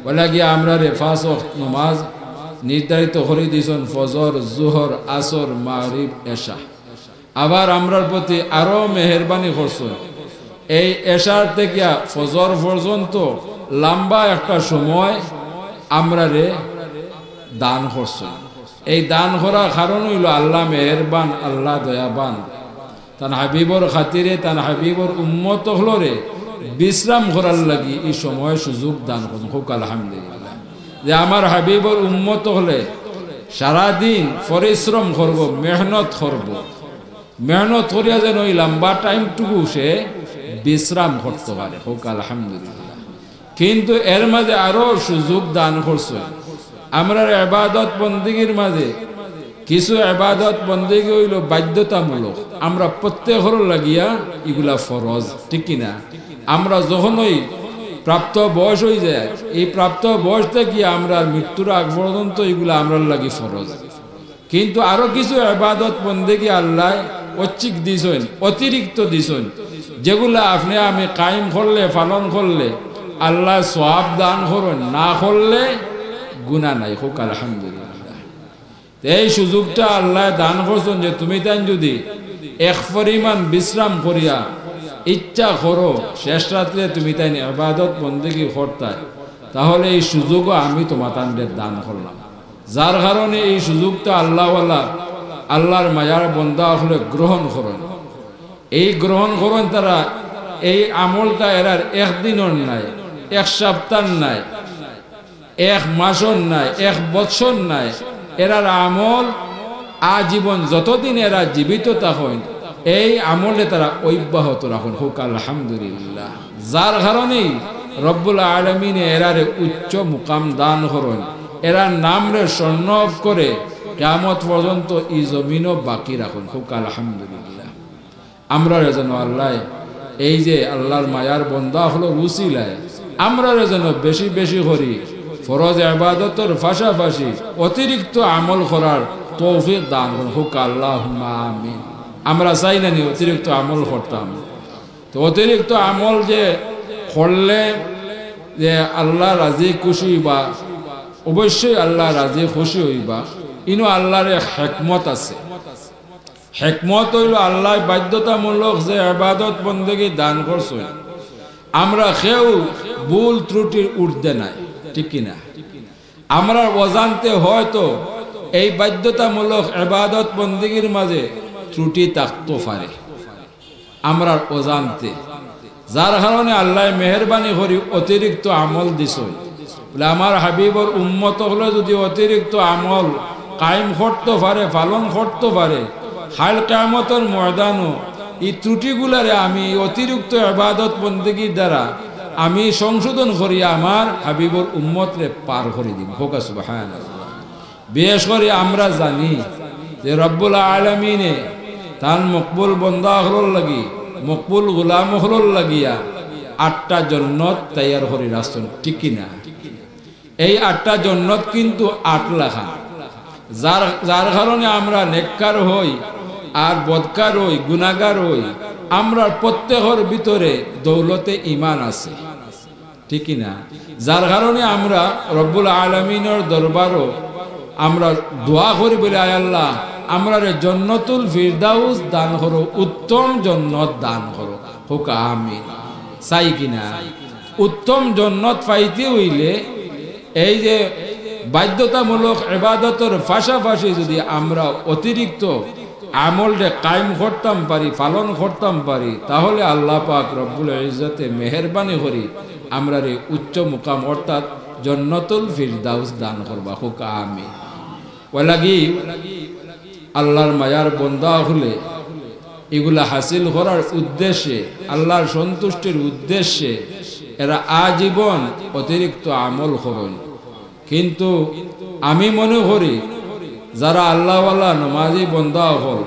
অউ লাগি আমরারে পাঁচ ওয়াক্ত নমাজ নির্ধারিত করি দিছইন, ফজর, জুহর, আসর, মাগরিব, এশা। আবার আমরার প্রতি আরো মেহেরবানি করছইন। এই এশার থাকিয়া ফজর পর্যন্ত লম্বা একটা সময় আমরারে দান করছইন। এই দান করার কারণ অইলো আল্লাহ মেহেরবান, আল্লাহ দয়াবান, তান হাবিবর খাতিরে, তান হাবিবর উম্মত অকলরে বিশ্রাম করার লাগি ই সময় সুযোগ দান করছইন। কউক্কা আলহামদুলিল্লাহ। যে আমার হাবিবর উম্মত অকলে সারাদিন পরিশ্রম করবো, মেহনত করবো, মেহনত করিয়া যেন ওই লম্বা টাইমটুকু সে বিশ্রাম করতো পারে। কউক্কা আলহামদুলিল্লাহ। কিন্তু এর মাঝে আরো সুযোগ দান করছইন। আমরার ইবাদত বন্দেগীর মাঝে কিছু ইবাদত বন্দেগী অইলো বাধ্যতামূলক, আমরা প্রত্যেকর লাগিয়া ইগুলা ফরজ, ঠিক কি না? আমরা যখনই প্রাপ্ত বয়স অইযায়, এই প্রাপ্ত বয়স থাকিয়া আমরার মৃত্যুর আগ পর্যন্ত ইগুলা আমরার লাগি ফরজ। কিন্তু আরো কিছু ইবাদত বন্দেগী আল্লায় ঐচ্ছিক দিছইন, অতিরিক্ত দিছইন, যেগুলা আপনে আমি কায়েম করলে, পালন করলে আল্লায় সওয়াব দান করইন, না করলে গুনাহ নাই। কউক্কা আলহামদুলিল্লাহ। তে এই সুযোগটা আল্লায় দান করছইন যে তুমি তাইন যুদি এক পরিমাণ বিশ্রাম করিয়া ইচ্ছা করো, শেষ রাত্রে তুমি তাইন ইবাদত বন্দেগী করতায়, তাহলে এই সুযোগও আমি তোমাতানরে দান করলাম। যার কারণে এই সুযোগটা আল্লাহওয়ালা, আল্লাহর মায়ার বন্দা অকলে গ্রহণ করইন। এই গ্রহণ করইন তারা, এই আমলটা এরার একদিনর নায়, এক সপ্তাহর নায়, এক মাসর নায়, এক বৎসর নায়, এরার আমল আজীবন যতদিন এরা জীবিত থাকইন, এই আমলে তারা অব্যাহত রাখইন। কউক্কা আলহামদুলিল্লাহ। যার কারণেই রব্বুল আলামিনে এরারে উচ্চ মুকাম দান করইন, এরার নামরে স্বর্ণ অক্ষরে কিয়ামত পর্যন্ত ই জমিনো বাকি রাখইন। কউক্কা আলহামদুলিল্লাহ। আমরারে যেন আল্লায় এই যে আল্লাহর মায়ার বন্দা অকলর উসিলায় আমরারে যেন বেশি বেশি করি ফরজ ইবাদতর পাশাপাশি অতিরিক্ত আমল করার তৌফিক দান করইন। কউক্কা আল্লাহুম্মা আমিন। আমরা চাই না নি অতিরিক্ত আমল করতাম? তো অতিরিক্ত আমল যে করলে যে আল্লাহ রাজি খুশি অইবা, অবশ্যই আল্লাহ রাজি খুশি অইবা, ইনো আল্লাহর এক হেকমত আছে। হেকমত অইলো আল্লায় বাধ্যতামূলক যে ইবাদত বন্দেগী দান করছইন, আমরা কেউ ভুল ত্রুটির ঊর্ধ্বে নাই, ঠিক কি না? আমরার অজান্তে হয়তো এই বাধ্যতামূলক ইবাদত বন্দেগীর মাঝে ত্রুটি থাকতো পারে, আমরার অজান্তে, যার কারণে আল্লায় মেহেরবানি করি অতিরিক্ত আমল দিছইন। বলে, আমার হাবিবর উম্মত অকলে যুদি অতিরিক্ত আমল কায়েম করতো পারে, পালন করতো পারে, কাইল কিয়ামতর ময়দানো ই ত্রুটিগুলারে আমি অতিরিক্ত ইবাদত বন্দেগীর দ্বারা আমি সংশোধন করি আমার হাবিবর উম্মতরে পার করি দিমু। কউক্কা সুবহানাল্লাহ। বিশেষ করি আমরা জানি যে রব্বুল আলামিনে তান মকবুল বন্দা অকলর লাগি, মকবুল গোলাম অকলর লাগিয়া আটটা জন্নত তৈয়ার করি রাখছইন, ঠিক কি না? এই আটটা জন্নত কিন্তু আট লাখান। যার, যার কারণে আমরা নেককার হই, আর বদকার হই, গুনাগার হই, আমরার প্রত্যেকর ভিতরে দৌলতে ইমান আছে, ঠিক কি না? যার কারণে আমরা রব্বুল আলামিনর দরবারো আমরা দোয়া করি বলি, আয় আল্লাহ, আমরারে জন্নতুল ফিরদাউস দান করো, উত্তম জন্নত দান করো। কউক্কা আমিন। চাই কি না? উত্তম জন্নত পাইতে অইলে এই যে বাধ্যতামূলক ইবাদতর পাশাপাশি যুদি আমরা অতিরিক্ত আমলরে কায়েম করতাম পারি, পালন করতাম পারি, তাহলে আল্লাহ পাক রব্বুল ইজ্জতে মেহেরবানি করি আমরারে উচ্চ মুকাম অর্থাৎ জন্নতুল ফিরদাউস দান করবা। কউক্কা আমিন। অউ লাগি আল্লাহর মায়ার বন্দা অকলে ইগুলা হাসিল করার উদ্দেশ্যে, আল্লাহর সন্তুষ্টির উদ্দেশ্যে এরা আজীবন অতিরিক্ত আমল করইন। কিন্তু আমি মনে করি যারা আল্লাহওয়ালা নমাজি বন্দা অকল,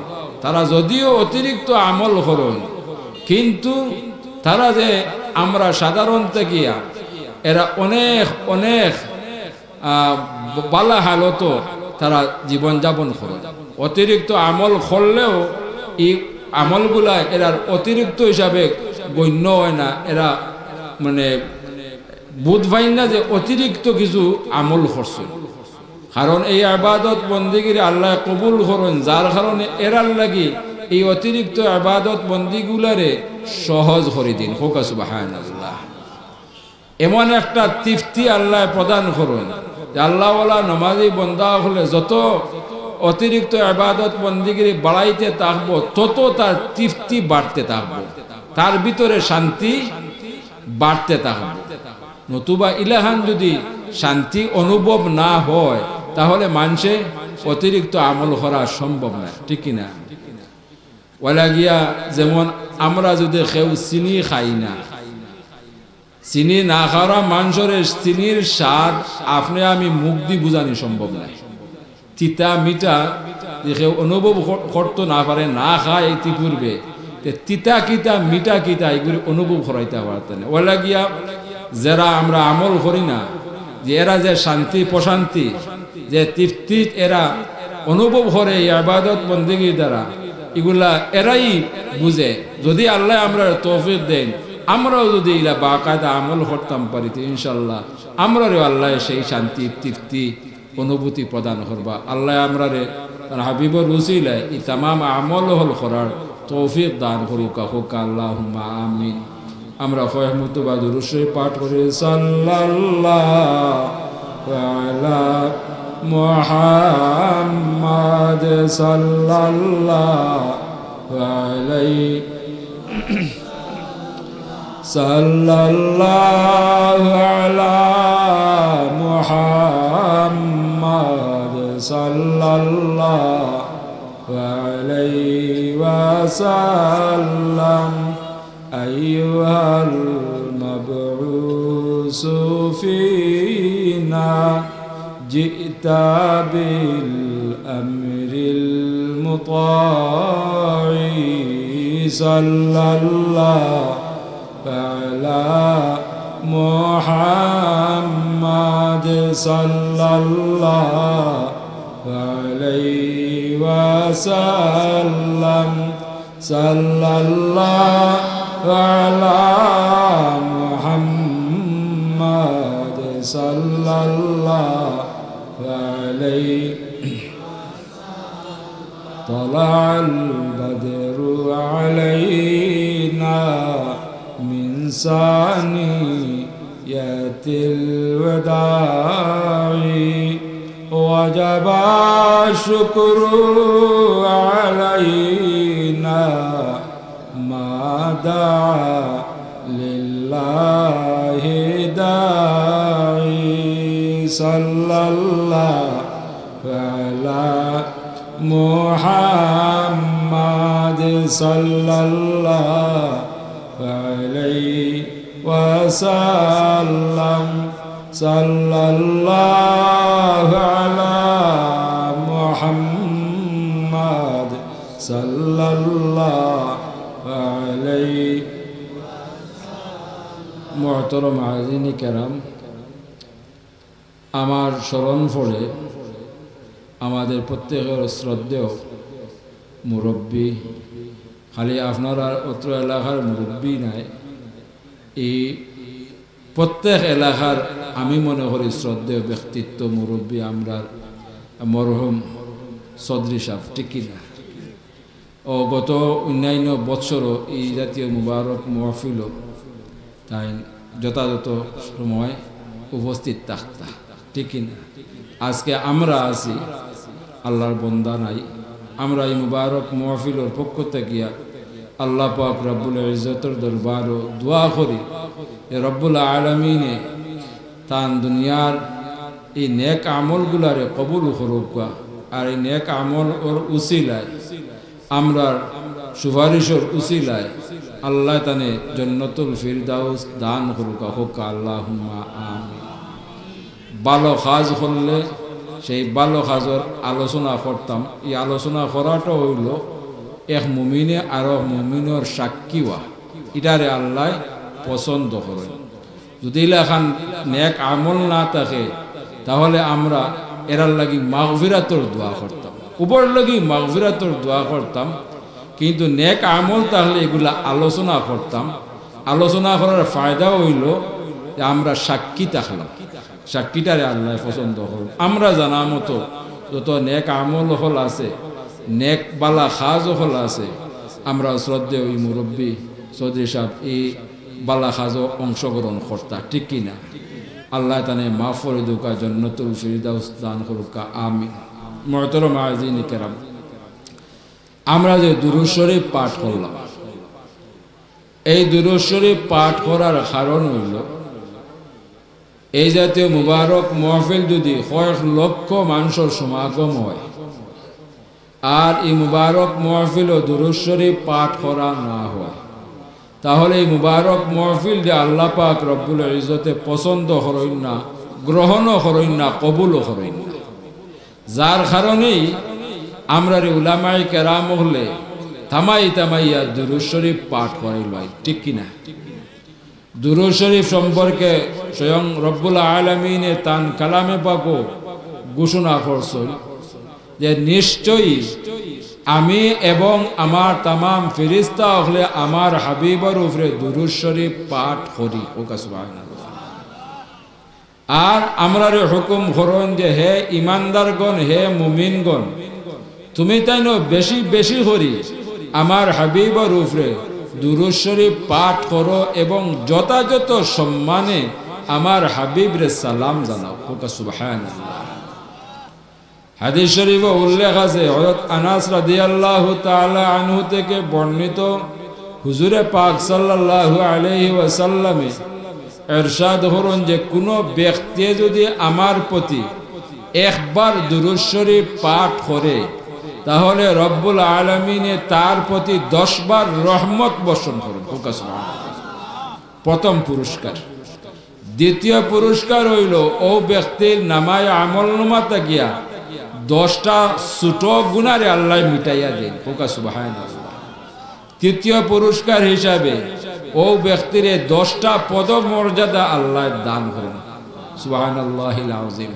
তারা যদিও অতিরিক্ত আমল করইন, কিন্তু তারা যে আমরা সাধারণ থাকিয়া এরা অনেক, অনেক, আহ, বালা হালতো তারা জীবনযাপন করইন। অতিরিক্ত আমল করলেও ই আমলগুলা এরার অতিরিক্ত হিসাবে গণ্য অয় না। এরা মানে বুঝ পাইন না যে অতিরিক্ত কিছু আমল করছইন। কারণ এই ইবাদত বন্দেগীরে আল্লায় কবুল করইন, যার কারণে এরার লাগি এই অতিরিক্ত ইবাদত বন্দিগুলারে সহজ করি দিন। কউক্কা সুবহানাল্লাহ। এমন একটা তৃপ্তি আল্লায় প্রদান করইন যে আল্লাহওয়ালা নমাজি বন্দা অকলে যত অতিরিক্ত ইবাদত বন্দিগিরি বাড়াইতে থাকবো, তত তার তৃপ্তি বাড়তে থাকবো, তার ভিতরে শান্তি বাড়তে থাকবো। নতুবা ইলাখান যদি শান্তি অনুভব না হয়, তাহলে মানষে অতিরিক্ত আমল করা সম্ভব নায়, ঠিক কি না? অইলা গিয়া যেমন আমরা যদি কেউ চিনি খাই না, চিনি না খাওয়া মানষরে চিনির স্বাদ আপনে আমি মুখ দি বুঝানি সম্ভব নায়। তিতা মিঠা যে কেউ অনুভব কর-, করতো না পারে, না খায় ইতিপূর্বে, তে তিতা কিতা মিঠা কিতা ইগুলি অনুভব করাইতা পারতো না। অইলা গিয়া যেরা আমরা আমল করি না, যে এরা যে শান্তি প্রশান্তি, যে তৃপ্তি এরা অনুভব করে এই ইবাদত বন্দিগির দ্বারা, ইগুলা এরাই বুঝে। যদি আল্লায় আমরারে তৌফিক দেইন, আমরাও যদি ইলা বাকায়দা আমল করতাম পারি, তে ইনশাআল্লাহ আমরারেও আল্লায় সেই শান্তি, তৃপ্তি, অনুভূতি প্রদান করবা। আল্লায় আমরারে তান হাবিবর উসিলায় ই তামাম আমল অকল করার তৌফিক দান করুক্কা, কউক্কা আল্লাহুম্মা আমিন। আমরা কয়েক মর্তবা দুরূদ শরীফ পাঠ করি, সাল্লাল্লাহু আলা মুহাম্মাদ, সাল্লাল্লাহু আলাইহি, সাল্লাল্লাহু আলা মুহাম্মাদ, সাল্লাল্লাহু আলাইহি ওয়াসাল্লাম। أيها المبعوث فينا جئت بالأمر المطاع، صلى الله على محمد، صلى الله عليه وسلم. صلى الله على محمد، صلى الله عليه. طلع البدر علينا من ثنيات الوداع، وجب الشكر علينا ما دعا لله داعي. صلى الله على محمد، صلى الله عليه وسلم. صلى الله على محمد، صلى الله عليه. মুহতারাম হাজিরিনে কেরাম, আমার স্মরণ পড়ে আমাদের প্রত্যেকের শ্রদ্ধেয় মুরব্বী, খালি আপনারার অত্র এলাকার মুরব্বী নায়, এই প্রত্যেক এলাকার আমি মনে করি শ্রদ্ধেয় ব্যক্তিত্ব মুরব্বী আমরার মরহুম চৌধুরী সাহেব, ঠিক কি না? ও গত অন্যান্য বৎসরও এই জাতীয় মুবারক মহফিলও তাইন যথাযথ সময় উপস্থিত থাকতা, ঠিক কি না? আজকে আমরা আছি, আল্লাহর বন্দা নাই, আমরা এই মুবারক মহফিলর পক্ষ থাকিয়া আল্লাহ পাক রব্বুল ইজ্জতর দরবারও দোয়া করি, এ রব্বুল আলামিনে তান দুনিয়ার এই নেক আমলগুলারে কবুল করুক্কা, আর এই নেক আমলর উসিলায়, আমরার সুপারিশর উসিলায় আল্লাহ তানে জন্নতুল ফিরদাউস দান করুক্কা, কউক্কা আল্লাহুম্মা আমিন। ভালো কাজ করলে সেই ভালো কাজর আলোচনা করতাম। এই আলোচনা করাটা অইলো এক মুমিনে আরক মুমিনর সাক্ষী অওয়া, ইটারে আল্লায় পছন্দ করইন। যদি ইলাখান নেক আমল না থাকে, তাহলে আমরা এরার লাগি মাগফিরাতর দোয়া করতাম, উভয়র লাগি মাগফিরাতর দোয়া করতাম, কিন্তু নেক আমল থাকলে ইগুলা আলোচনা করতাম। আলোচনা করার ফায়দা অইলো যে আমরা সাক্ষী থাকলাম, সাক্ষীটারে আল্লায় পছন্দ করইন। আমরা জানা মতো যত নেক আমল অকল আছে, নেক বালা কাজ অকল আছে। আমরা শ্রদ্ধেয় ই মুরব্বী চৌধুরী সাব ই বালা কাজো অংশগ্রহণ করতা, ঠিক কি না? আল্লায় তানে মাফ করি দেউক্কা, জন্নতুল ফিরদাউস দান করুক্কা, আমিন। মুহতারাম হাজিরিন কেরাম, আমরা যে দুরূদ শরীফ পাঠ করলাম, এই দুরূদ শরীফ পাঠ করার কারণ অইলো, এই জাতীয় মুবারক মাহফিল যদি কয়েক লক্ষ মানষর সমাগম হয়, আর ই মুবারক মাহফিলো দুরূদ শরীফ পাঠ করা না হয়, তাহলে ই মুবারক মাহফিলরে আল্লাহ পাক রব্বুল ইজ্জতে পছন্দ করইন না, গ্রহণও করইন না, কবুলও করইন না। যার কারণেই আমরারে উলামায়ে কেরাম অকলে থামাই থামাইয়া দুরূদ শরীফ পাঠ করাইল, ঠিক কি না? দুরূদ শরীফ সম্পর্কে স্বয়ং রব্বুল আলামিনে তান কালামে পাকো ঘোষণা করছইন যে নিশ্চয়ই আমি এবং আমার তামাম ফিরিস্তা অকলে আমার হাবিবর উপরে দুরূদ শরীফ পাঠ করি। কউক্কা সুবহানাল্লাহ। আর আমরারে হুকুম করইন যে, হে ইমানদারগণ, হে মুমিনগণ, তুমি তাইনও বেশি বেশি করি আমার হাবিবর উপরে দুরূদ শরীফ পাঠ করো এবং যথাযথ সম্মানে আমার হাবিবরে সালাম জানাও। কউক্কা সুবহানাল্লাহ। হাদিস শরীফো উল্লেখ আছে, হযরত আনাস রাদিয়াল্লাহু তাআলা আনহু থেকে বর্ণিত, হুজুরে পাক সাল্লাল্লাহু আলাইহি ওয়াসাল্লামে এরশাদ করইন যে, কোনো ব্যক্তি যদি আমার প্রতি একবার দুরূদ শরীফ পাঠ করে, তাহলে রব্বুল আলামিনে তার প্রতি দশ বার রহমত বর্ষণ করইন। কউক্কা সুবহানাল্লাহ। প্রথম পুরস্কার। দ্বিতীয় পুরস্কার অইলো, অউ ব্যক্তির নামায়ে আমলনামা থাকিয়া দশটা ছোট গুনারে আল্লায় মিটাইয়া দেইন। কউক্কা সুবহানাল্লাহ। তৃতীয় পুরস্কার হিসাবে অউ ব্যক্তিরে দশটা পদমর্যাদা আল্লায় দান করইন। সুবহানাল্লাহিল আযীম।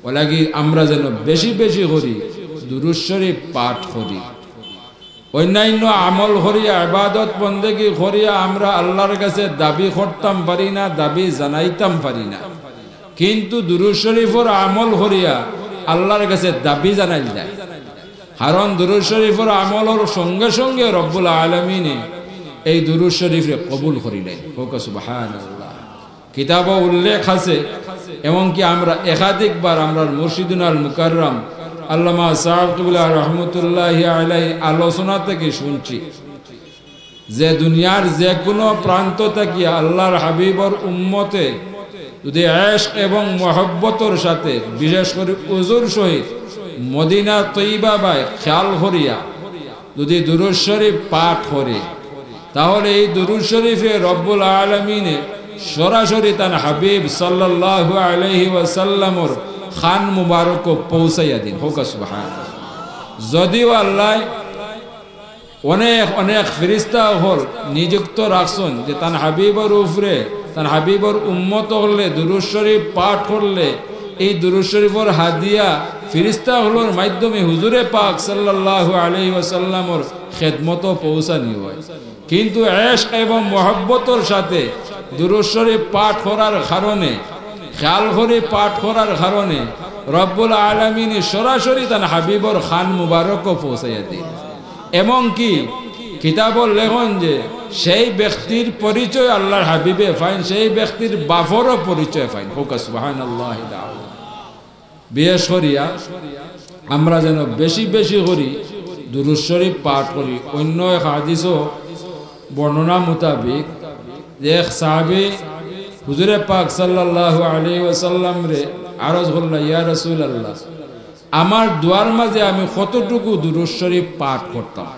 অউলাগি আমরা যেন বেশি বেশি করি দুরূদ শরীফ পাঠ করি। অইন্যান্য আমল করিয়া, ইবাদত বন্দেগী করিয়া আমরা আল্লার গেছে দাবি করতাম পারি না, দাবি জানাইতাম পারি না, কিন্তু দুরূদ শরীফর আমল করিয়া আল্লার গেছে দাবি জানাইল যায়। কারণ দুরূদ শরীফর আমলর সঙ্গে সঙ্গে রব্বুল আলামিনে এই দুরূদ শরীফরে কবুল করিলাইন। কউক্কা সুবহানাল্লাহ। কিতাবো উল্লেখ আছে, এমনকি আমরা একাধিকবার আমরার মুর্শিদুনাল মুকাররম আল্লামা সাহেব কিবলা রহমতুল্লাহি আলাইহি আলোচনা থেকে শুনছি যে দুনিয়ার যে কোনো প্রান্ত থাকিয়া আল্লার হাবিবর উম্মতে যদি এশক এবং মহব্বতর সাথে, বিশেষ করি হুজুর সহিত মদিনা তৈবাবায় খেয়াল করিয়া যদি দুরূদ শরীফ পাঠ করে, তাহলে এই দুরূদ শরীফে রব্বুল আলামিনে সরাসরি তান হাবিব সাল্লাল্লাহু আলাইহি ওয়াসাল্লামর কান মুবারকো পৌঁছাইয়া দেইন। কউক্কা সুবহানাল্লাহ। যদিও আল্লায় অনেক অনেক ফিরিস্তা অকল নিযুক্ত রাখছইন যে তান হাবিবর উপরে, তান হাবিবর উম্মত অকলে দুরূদ শরীফ পাঠ করলে এই দুরূদ শরীফর হাদিয়া ফিরিস্তা অকলর মাধ্যমে হুজুরে পাক সাল্লাল্লাহু আলাইহি ওয়াসাল্লামর খেদমতো পৌঁছানি হয়। কিন্তু এশক এবং মহব্বতর সাথে দুরূদ শরীফ পাঠ করার কারণে, খেয়াল করি পাঠ করার কারণে রব্বুল আলামিনে সরাসরি তান হাবিবর কান মুবারকো পৌঁছাইয়া দেইন। এমনকি কিতাবো লেখইন যে সেই ব্যক্তির পরিচয় আল্লার হাবিবে পাইন, সেই ব্যক্তির বাপরও পরিচয় পাইন। কউক্কা সুবহানাল্লাহ। বিশেষ করিয়া আমরা যেন বেশি বেশি করি দুরূদ শরীফ পাঠ করি। অইন্য এক হাদিসো বর্ণনা মোতাবিক যে এক সাহাবী হুজুরে পাক সাল্লাল্লাহু আলাইহি ওয়াসাল্লামরে আরজ করলা, ইয়া রাসূলুল্লাহ, আমার দোয়ার মাঝে আমি কতটুকু দুরূদ শরীফ পাঠ করতাম?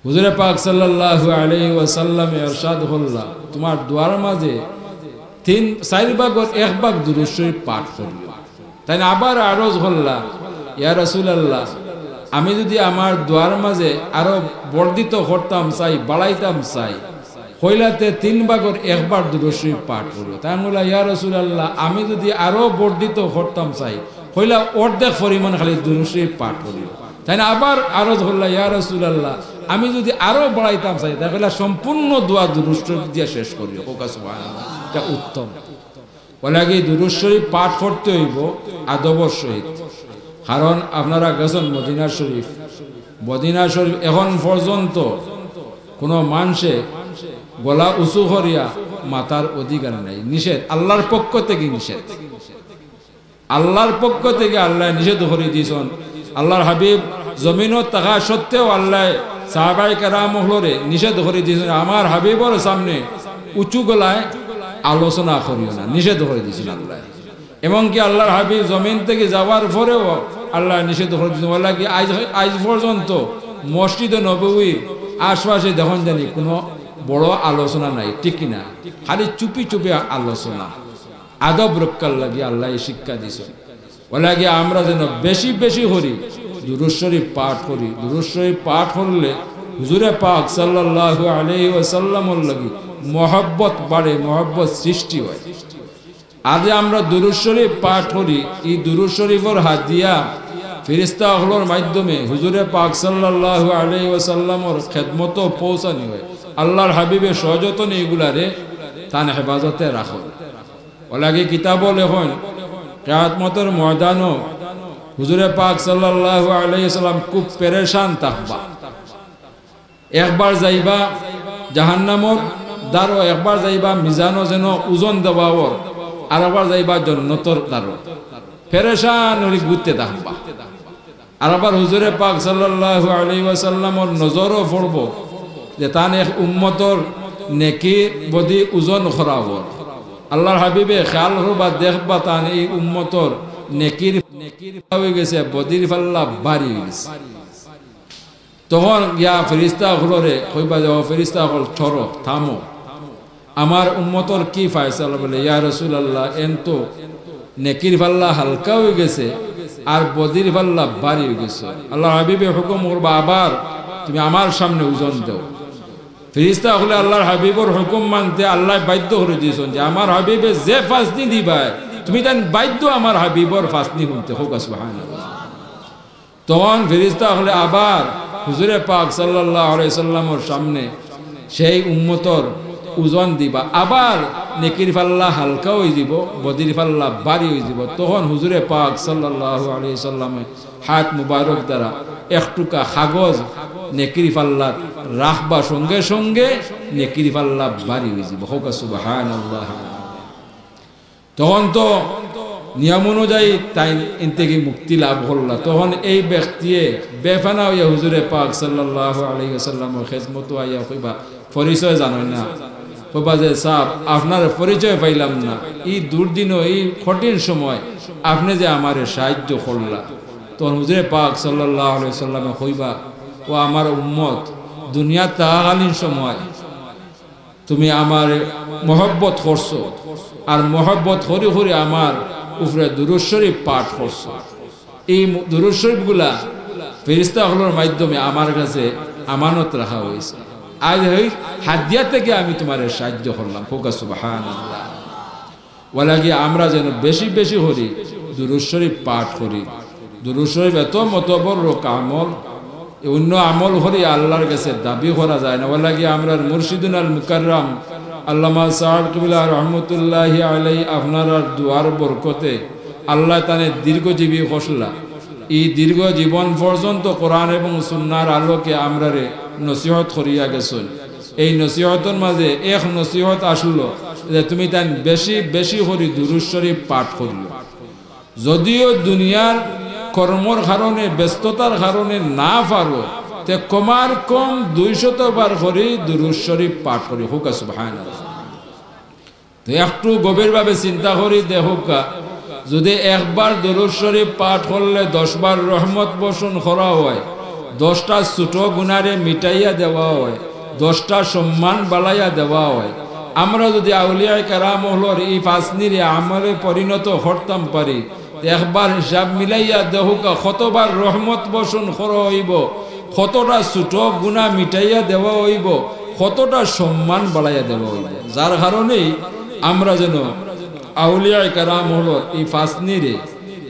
হুজুরে পাক সাল্লাল্লাহু আলাইহি ওয়াসাল্লামে ইরশাদ করলা, তুমার দোয়ার মাঝে তিন, চাইর ভাগর এক ভাগ দুরূদ শরীফ পাঠ করিও। তাইন আবার আরজ করলা, ইয়া রাসূলুল্লাহ, আমি যুদি আমার দোয়ার মাঝে আরো বর্ধিত করতাম চাই, বাড়াইতাম চাই, কইলা তে তিন ভাগর এক ভাগ দুরূদ শরীফ পাঠ করিও। তাইন কইলা, ইয়া রাসূলুল্লাহ, আমি যুদি আরো বর্ধিত করতাম চাই, কইলা অর্ধেক পরিমাণ খালি দুরূদ শরীফ পাঠ করিও। তাইন আবার আরজ করলা, ইয়া রাসূলুল্লাহ, আমি যুদি আরো বাড়াইতাম চাই, তাইন কইলা সম্পূর্ণ দোয়া দুরূদ শরীফ দিয়া শেষ করিও। কউক্কা সুবহানাল্লাহ, ইটা উত্তম। অলাগি দুরূদ শরীফ পাঠ করতে অইবো আদবর সহিত। কারণ আপনারা গেছইন মদিনা শরীফ, মদিনা শরীফ এখন পর্যন্ত কোনো মানষে গলা উঁচু করিয়া মাতার অধিকার নাই, নিষেধ, আল্লাহর পক্ষ থাকি নিষেধ। আল্লাহর পক্ষ থাকি আল্লায় নিষেধ করি দিছইন। আল্লাহর হাবিব জমিনো থাকা সত্ত্বেও আল্লায় সাহাবায়ে কেরাম অকলরে নিষেধ করি দিছইন, আমার হাবিবর সামনে উঁচু গলায় আলোচনা করিও না, নিষেধ করি দিছইন আল্লায়। এমনকি আল্লাহর হাবিব জমিন থাকি যাওয়ার পরেও আল্লায় নিষেধ করি দিছইন। অলাগি আইজ, আইজ পর্যন্ত মসজিদে নববীর আশপাশে দেখইন জানি কোনো বড় আলোচনা নাই, ঠিক কি না? খালি চুপি চুপি আলোচনা। আদব রক্ষার লাগি আল্লায় এই শিক্ষা দিছইন। অলাগি আমরা যেন বেশি বেশি করি দুরূদ শরীফ পাঠ করি। দুরূদ শরীফ পাঠ করলে হুজুরে পাক সাল্লাল্লাহু আলাইহি ওয়াসাল্লামর লাগি মহব্বত বাড়ে, মহব্বত সৃষ্টি অয়। আর যে আমরা দুরূদ শরীফ পাঠ করি, ই দুরূদ শরীফর হাদিয়া ফিরিস্তা অকলর মাধ্যমে হুজুরে পাক সাল্লাল্লাহু আলাইহি ওয়াসাল্লামর খেদমতো পৌঁছানি অয়। আল্লাহর হাবিবে সযতনে ইগুলারে তান হেফাজতে রাখইন। অলাগি কিতাবো লেখইন, কিয়ামতর ময়দানো হুজুরে পাক সাল্লাল্লাহু আলাইহি ওয়াসাল্লাম খুব পেরেশান থাকবা। একবার যাইবা জাহান্নামর দ্বারো, একবার যাইবা মিজানো যেন ওজন দেওয়া অর, আর একবার যাইবা জন্নতর দ্বারো। পেরেশান অইয়া ঘুরতে থাকবা। আর আবার হুজুরে পাক সাল্লাল্লাহু আলাইহি ওয়াসাল্লামর নজরও পড়বো যে তান এক উম্মতর নেকি বদি ওজন করা অর। আল্লাহর হাবিবে খেয়াল করবা, দেখবা তান এই উম্মতর নেকির, নেকির পাল্লা অই গেছে, বদির পাল্লা ভারী অই গেছে। তখন গিয়া ফিরিস্তা অকলরে কইবা যে, "ও ফিরিস্তা অকল, ঠরো, থামো, আমার উম্মতর কি ফয়সালা?" বলে, "ইয়া রাসূলুল্লাহ, এন তো নেকির পাল্লা হালকা অই গেছে, আর বদির পাল্লা ভারী অই গেছে।" আল্লাহর হাবিবে হুকুম করবা, "আবার তুমি আমার সামনে ওজন দেও।" ফিরিস্তা অকলে আল্লাহর হাবিবর হুকুম মানতে আল্লায় বাধ্য করি দিছইন যে আমার হাবিবে যে ফাসনি দিবায়, তুমি তাইন বাধ্য আমার হাবিবর ফাসনি হুনতে। কউক্কা সুবহানাল্লাহ। তখন ফিরিস্তা অকলে আবার হুজুরে পাক সাল্লাল্লাহু আলাইহি সাল্লামর সামনে সেই উম্মতর ওজন দিবা, আবার নেকির পাল্লা হালকা অই যিবো, বদির পাল্লা ভারী অই যিবো। তখন হুজুরে পাক সাল্লাল্লাহু আলাইহি সাল্লামে হাত মুবারক দ্বারা এক টুকা কাগজ নেকির পাল্লাত রাখবা, সঙ্গে সঙ্গে নেকির পাল্লা ভারী অই যিবো। কউক্কা সুবহানাল্লাহ। তখন তো নিয়ম অনুযায়ী তাইন এন থাকি মুক্তি লাভ করলা। তখন এই ব্যক্তিয়ে বেফানা অইয়া হুজুরে পাক সাল্লাল্লাহু আলাইহি ওয়াসাল্লামর খেদমতো আইয়া কইবা, "পরিচয় জানইন না।" কইবা যে, "সাব, আপনার পরিচয় পাইলাম না, ই দুর্দিন, ই কঠিন সময় আপনে যে আমারে সাহায্য করলা।" তখন হুজুরে পাক সাল্লাল্লাহু আলাইহি ওয়াসাল্লামে কইবা, "ও আমার উম্মত, দুনিয়াত থাকাকালীন সময় তুমি আমারে মহব্বত করছো, আর মহব্বত করি করি আমার উপরে দুরূদ শরীফ পাঠ করছো। এই মু-, দুরূদ শরীফগুলা ফিরিস্তা অকলর মাধ্যমে আমার কাছে আমানত রাখা অইছে। আইজ হেই হাদিয়া থাকি আমি তুমারে সাহায্য করলাম।" কউক্কা সুবহানাল্লাহ। অলাগি আমরা যেন বেশি বেশি করি দুরূদ শরীফ পাঠ করি। দুরূদ শরীফ এত মতবরক আমল, অন্য আমল করি আল্লাহর গেছে দাবি করা যায় না। অলাগি আমরার মুর্শিদুনাল মুকাররম আল্লামা সাহেব কিবলা রহমতুল্লাহি আলাইহি আপনারার দোয়ার বরকতে আল্লায় তানে দীর্ঘজীবী করলা। ই দীর্ঘ জীবন পর্যন্ত কোরআন এবং সুন্নাহর আলোকে আমরারে নসিহত করিয়া গেছইন। এই নসিহতর মাঝে এক নসিহত আসলো যে তুমি তাইন বেশি বেশি করি দুরূদ শরীফ পাঠ করিও। যদিও দুনিয়ার কর্মর কারণে, ব্যস্ততার কারণে না পারো, তে কমার কম দুইশত বার করি দুরূদ শরীফ পাঠ করিও। কউক্কা সুবহানাল্লাহ। তো একটু গভীরভাবে চিন্তা করি দেখউক্কা, যদি একবার দুরূদ শরীফ পাঠ করলে দশ বার রহমত বর্ষণ করা অয়, দশটা ছোট গুনারে মিটাইয়া দেওয়া অয়, দশটা সম্মান বাড়াইয়া দেওয়া অয়, আমরা যদি আউলিয়ায়ে কেরাম অকলর ই ফাসনিরে আমলে পরিণত করতাম পারি, একবার হিসাব মিলাইয়া দেখউক্কা কতবার রহমত বর্ষণ করা অইবো, কতটা ছোট গুনা মিটাইয়া দেওয়া অইবো, কতটা সম্মান বাড়াইয়া দেওয়া অইবো। যার কারণেই আমরা যেন আউলিয়ায়ে কেরাম অকলর ই ফাসনিরে,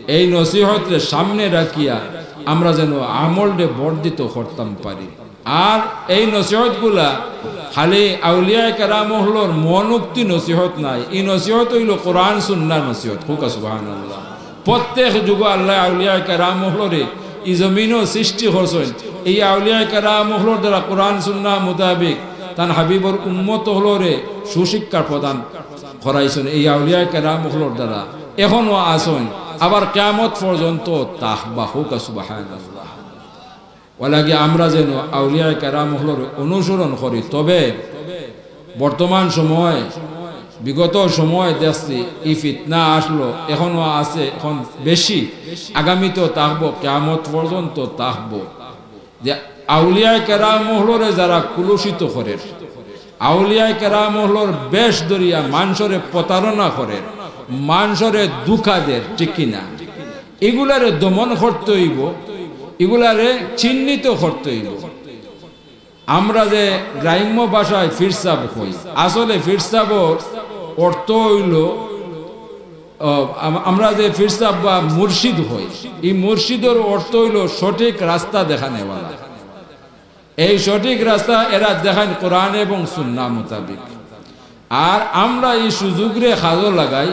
এই নসিহতরে সামনে রাখিয়া আমরা যেন আমলরে বর্ধিত করতাম পারি। আর এই নসিহতগুলা খালি আউলিয়ায়ে কেরাম অকলর মনোক্তি নসিহত নায়, ই নসিহত অইলো কোরআন সুন্নাহর নসিহত। কউক্কা সুবহানাল্লাহ। প্রত্যেক যুগো আল্লায় আউলিয়ায়ে কেরাম অকলরে ই জমিনো সৃষ্টি করছইন। এই আউলিয়ায়ে কেরাম অকলর দ্বারা কোরআন সুন্নাহ মোতাবেক তান হাবিবর উম্মত অকলরে সুশিক্ষা প্রদান করাইছইন এই আউলিয়ায়ে কেরাম অকলর দ্বারা। এখনো আছইন, আবার কিয়ামত পর্যন্ত থাকবা। কউক্কা সুবহানাল্লাহ। অলাগি আমরা যেন আউলিয়ায়ে কেরাম অকলর অনুসরণ করি। তবে বর্তমান সময়, বিগত সময় দেখছি, ই ফিতনা আসলো, এখনো আছে, এখন বেশি, আগামীতেও থাকবো, কিয়ামত পর্যন্ত থাকবো। যে আউলিয়ায়ে কেরাম অকলরে যারা কুলুষিত করের, আউলিয়ায়ে কেরাম অকলর বেশ ধরিয়া মানষরে প্রতারণা করের, মানষরে ধুকা দের, ঠিক কি না? ইগুলারে দমন করতে অইবো, ইগুলারে চিহ্নিত করতে অইবো। আমরা যে গ্রাম্য ভাষায় পীর সাব কই, আসলে পীর সাবর অর্থ অইলো, আহ, আম-, আমরা যে পীর সাব বা মুর্শিদ কই, ই মুর্শিদর অর্থ অইলো সঠিক রাস্তা দেখানেওয়ালা। এই সঠিক রাস্তা এরা দেখাইন কোরআন এবং সুন্নাহ মোতাবেক। আর আমরা ই সুযোগরে কাজো লাগাই,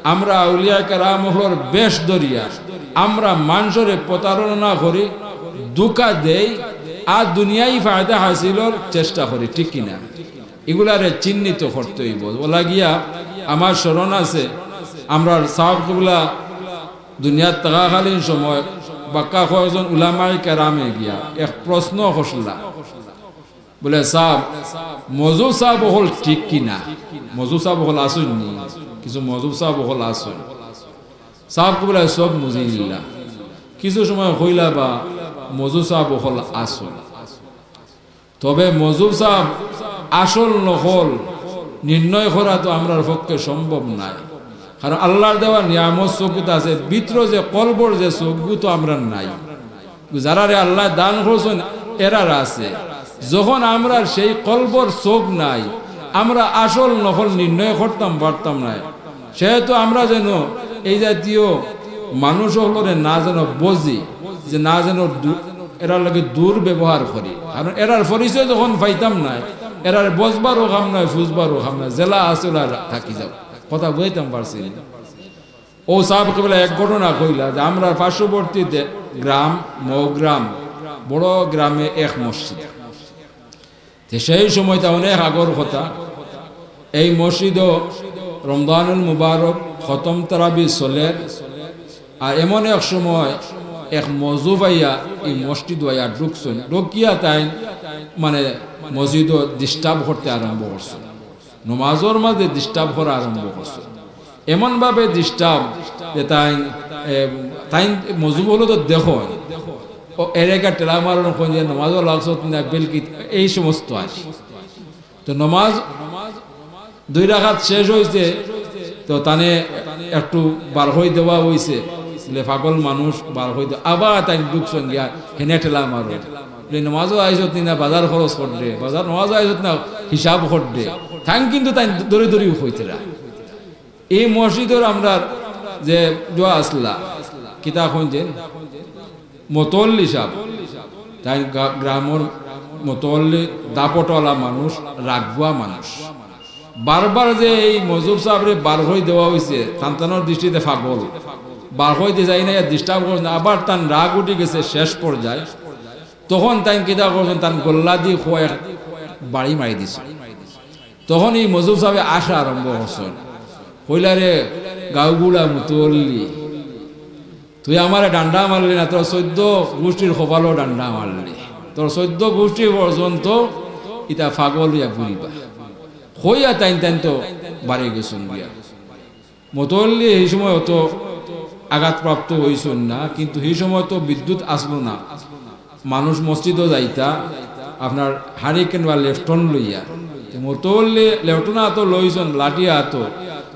আমরা আউলিয়ায়ে কেরাম অকলর বেশ ধরিয়া আমরা মানষরে প্রতারণা করি, ধুকা দেই, আর দুনিয়াই ফায়দা হাসিলর চেষ্টা করি, ঠিক কি না? ইগুলারে চিহ্নিত করতে অইবো। অলাগিয়া আমার স্মরণ আছে, আমরার সাব কিবলা দুনিয়াত থাকাকালীন সময় বাক্কা কয়েকজন উলামায়ে কেরামে গিয়া এক প্রশ্ন করছিলা। বুলে, "সাব, মজু সাব অকল ঠিক কি না? মজু সাব অকল আছইন নি? কিছু মজু সাব অকল আছইন?" সাব কিবলায় চউখ মুজি দিলা। কিছু সময় কইলা, "বা, মজু সাব অকল আছইন।" তবে মজু সাব আসল নকল নির্ণয় করা তো আমরার পক্ষে সম্ভব নায়, কারণ আল্লার দেওয়া নিয়ামত চউখ আছে, ভিতরো যে কলবর যে চউখ, ইগু তো আমরার নাই। যারারে আল্লায় দান করছইন, এরার আছে। যখন আমরার সেই কলবর চউখ নাই, আমরা আসল নকল নির্ণয় করতাম পারতাম নায়। সেহেতু আমরা যেন এই জাতীয় মানুষ অকলরে না যেন বুঝি, যে না যেন দু-, এরার লগে দুর্ব্যবহার করি। কারণ এরার পরিচয় যখন পাইতাম নায়, এরার বুঝবারও কাম নায়, বুঝবারও কাম নায়, যেলা আছে অলা থাকি যাও। কথা বুঝাইতাম পারছি নি? অউ সাব কিবলা এক ঘটনা কইলা যে আমরার পার্শ্ববর্তী দে-, গ্রাম, মৌগ্রাম, বড় গ্রামে এক মসজিদ। তে সেই সময়টা অনেক আগর কথা। এই মসজিদো রমজানুল মুবারক খতম তারাবি চলের। আর এমন এক সময় এক মজু পাইয়া ই মসজিদো আইয়া ঢুকছইন, ঢুকিয়া তাইন মানে মসজিদো disturb করতে আরম্ভ করছইন, নমাজর মাঝে disturb করা আরম্ভ করছইন। এমনভাবে disturb যে তাইন, এ, তাইন মজু অকলরে তো দেখইন, ও এরেকা ঠেলা মারইন, কইন যে নমাজো লাগছত না, বেলকিত, এই সমস্ত আর কি। তো নমাজ দুই রাকাত শেষ অইছে, তো তানে একটু বার করি দেওয়া অইছে, বুলে, "পাগল মানুষ, বার করি দেও।" আবার তাইন ঢুকছইন গিয়া হেনে ঠেলা মারইন, বুলে, "নমাজো আইছত নি না, বাজার খরচ কররে, বাজার নমাজো আইছত না, হিসাব কররে।" তাইন কিন্তু তাইন দৌড়ি দৌড়ি উঠরা। এই মসজিদর আমরার যে জুয়া আছলা, কিতা কইন যে মতোয়াল্লি সাব, তাইন গা-, গ্রামর মতোয়াল্লি, দাপটওয়ালা মানুষ, রাগুয়া মানুষ। বারবার যে এই মজুব সাবরে বার করি দেওয়া অইছে, তান তানর দৃষ্টিতে পাগল, বার করি দিছইন না, disturb করছইন না, আবার তান রাগ উঠি গেছে শেষ পর্যায়ে। তখন তাইন কিতা করছইন, তান গল্লাদি কয়েক বাড়ি মারি দিছইন। তখন এই মজুব সাবে আসা আরম্ভ করছইন, কইলা, "রে গাউবুড়া মতোয়াল্লি, তুই আমারে ডান্ডা মারলি না, তোর চৈদ্দ গুষ্টির কপালো ডান্ডা মারলি, তোর চৈদ্দ গুষ্টি পর্যন্ত ইতা পাগল অইয়া ঘুরিবা।" কইয়া তাইন তাইন তো বাড়ি গেছইন গিয়া। মতোয়াল্লি হি সময় অত আঘাতপ্রাপ্ত অইছইন না, কিন্তু হি সময় তো বিদ্যুৎ আছলো না, মানুষ মসজিদো যাইতা আপনার হারিকেন বা লেফটন লইয়া। তে মতোয়াল্লি লেফটন আতো লইছইন, লাঠি আতো,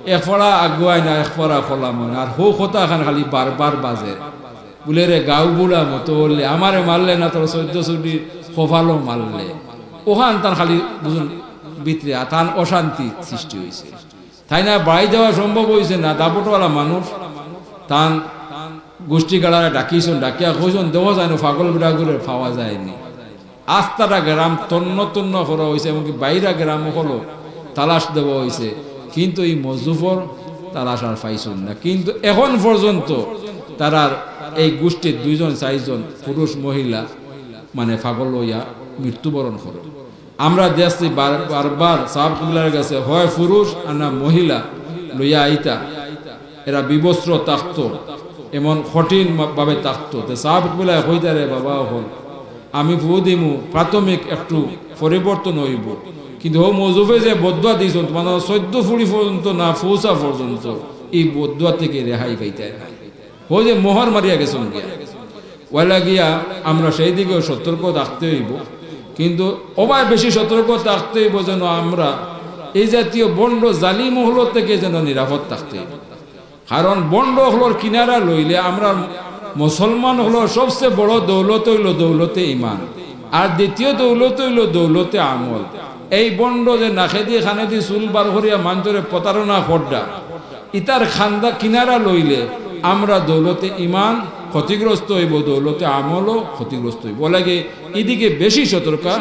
এক ফাড়া আগুয়াইন আর এক ফাড়া খলামইন, আর হউ কথাখান খালি বারবার বাজে, বুলে, "রে গাউবুড়া মতোয়াল্লি, আমারে মারলে না, তোর চৈদ্দ গুষ্টির কপালো মারলে।" অখান তান খালি বুঝইন ভিতরে আর তান অশান্তি সৃষ্টি অইছে। তাইন আর বাড়ি যাওয়া সম্ভব অইছে না, দাপটওয়ালা মানুষ। তান গুষ্টির গাড়ারে ডাকিছইন, ডাকিয়া কইছইন, "দেখো যেন পাগল বেটাগুরে পাওয়া যায় নি।" আস্তাটা গ্রাম তন্ন তন্ন করা অইছে, এমনকি বাইরা গ্রাম অকলো তালাশ দেওয়া অইছে, কিন্তু এই মজুবর তালাশ আর পাইছইন না। কিন্তু এখন পর্যন্ত তারার এই গোষ্ঠীর দুইজন চাইরজন পুরুষ মহিলা মানে পাগল অইয়া মৃত্যুবরণ করে। আমরা দেখছি বার-, বারবার সাব কিবলার গেছে হয় পুরুষ আর না মহিলা লইয়া আইতা, এরা বিবস্ত্র থাকতো, এমন কঠিন ভাবে থাকতো। তে সাব কিবলায় কইতা, "রে বাবা অকল, আমি ফু দিমু, প্রাথমিক একটু পরিবর্তন অইবো, কিন্তু হউ মজুফে যে বদদোয়া দিছইন, তোমার চোদ্দ ফুড়ি পর্যন্ত না পৌঁছা পর্যন্ত এই বদদোয়া থেকে রেহাই পাইতায় নায়।" হউ যে মোহর মারিয়া গেছইন গিয়া। অউ লাগিয়া আমরা সেই দিকেও সতর্ক থাকতে অইবো, কিন্তু অবায় বেশি সতর্ক থাকতে অইবো যেন আমরা এই জাতীয় ভণ্ড জালিম অকলর থেকে যেন নিরাপদ থাকতে অইবো। কারণ ভণ্ড অকলর কিনারা লইলে আমরা মুসলমান অকলর সবচেয়ে বড় দৌলত অইলো দৌলতে ইমান, আর দ্বিতীয় দৌলত অইলো দৌলতে আমল। এই ভণ্ড যে নাকেদি কানেদি চুল বার করিয়া মানষরে প্রতারণা কররা, ইতার কান্দা কিনারা লইলে আমরা দৌলতে ইমান ক্ষতিগ্রস্ত অইবো, দৌলতে আমলও ক্ষতিগ্রস্ত অইবো। অউ লাগি ইদিকে বেশি সতর্ক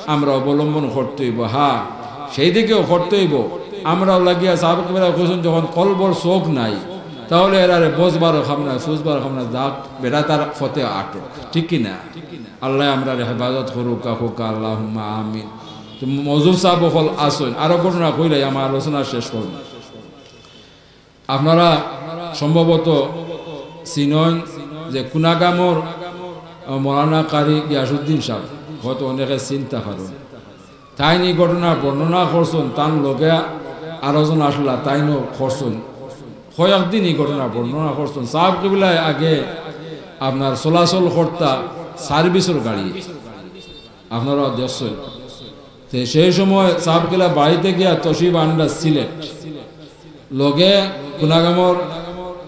আমরা অবলম্বন করতে অইবো। হ্যাঁ, সেই দিকেও করতে অইবো। আমরা অউ লাগিয়া সাব কিবলায় কইছইন, যখন কলবর চোখ নাই, তাহলে এরারে বজবারও কাম নাই, ফুজবারও কাম নাই, যাক বেটা তার পথে আটক, ঠিক কি না? আল্লায় আমরারে হেফাজত করুক্কা, কউক্কা আল্লাহুম্মা আমিন। তো মজুফ সাব অকল আছইন, আরো ঘটনা কইলাই আমার আলোচনা শেষ করমু। আপনারা সম্ভবত চিনইন যে কুনাগামর, আহ, মৌলানা কারি গিয়াসুদ্দিন সাব, হয়তো অনেকে চিনতা পারইন। তাইন ই ঘটনা বর্ণনা করছইন, তান লগে আরো জন আছলা, তাইনও করছইন। কয়েকদিন ই ঘটনা বর্ণনা করছইন। সাব কিবলায় আগে আপনার চলাচল করতা সার্ভিসর গাড়ি, আপনারা দেখছইন। তে সেই সময় সাব কিবলা বাড়িতে গিয়া তশরিফ আনরা সিলেট। লগে কুনাগামর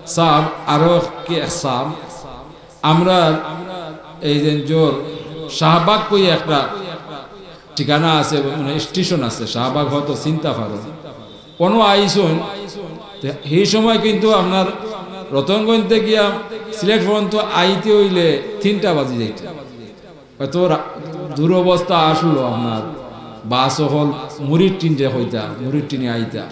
সাব, আরো কি এক সাব, আমরা এই যে জোর শাহবাগ কই একটা ঠিকানা আছে, মানে স্টেশন আছে, শাহবাগ হয়তো চিনতা পারইন। অনো আইছইন, তে সেই সময় কিন্তু আপনার রতনগঞ্জ থেকে গিয়া সিলেট পর্যন্ত আইতে অইলে তিনটা বাজি যাইতো। এত রা-, দুরবস্থা আছলো আপনার, বাস অকল মুড়ির টিনে কইতা, মুড়ির টিনে আইতা।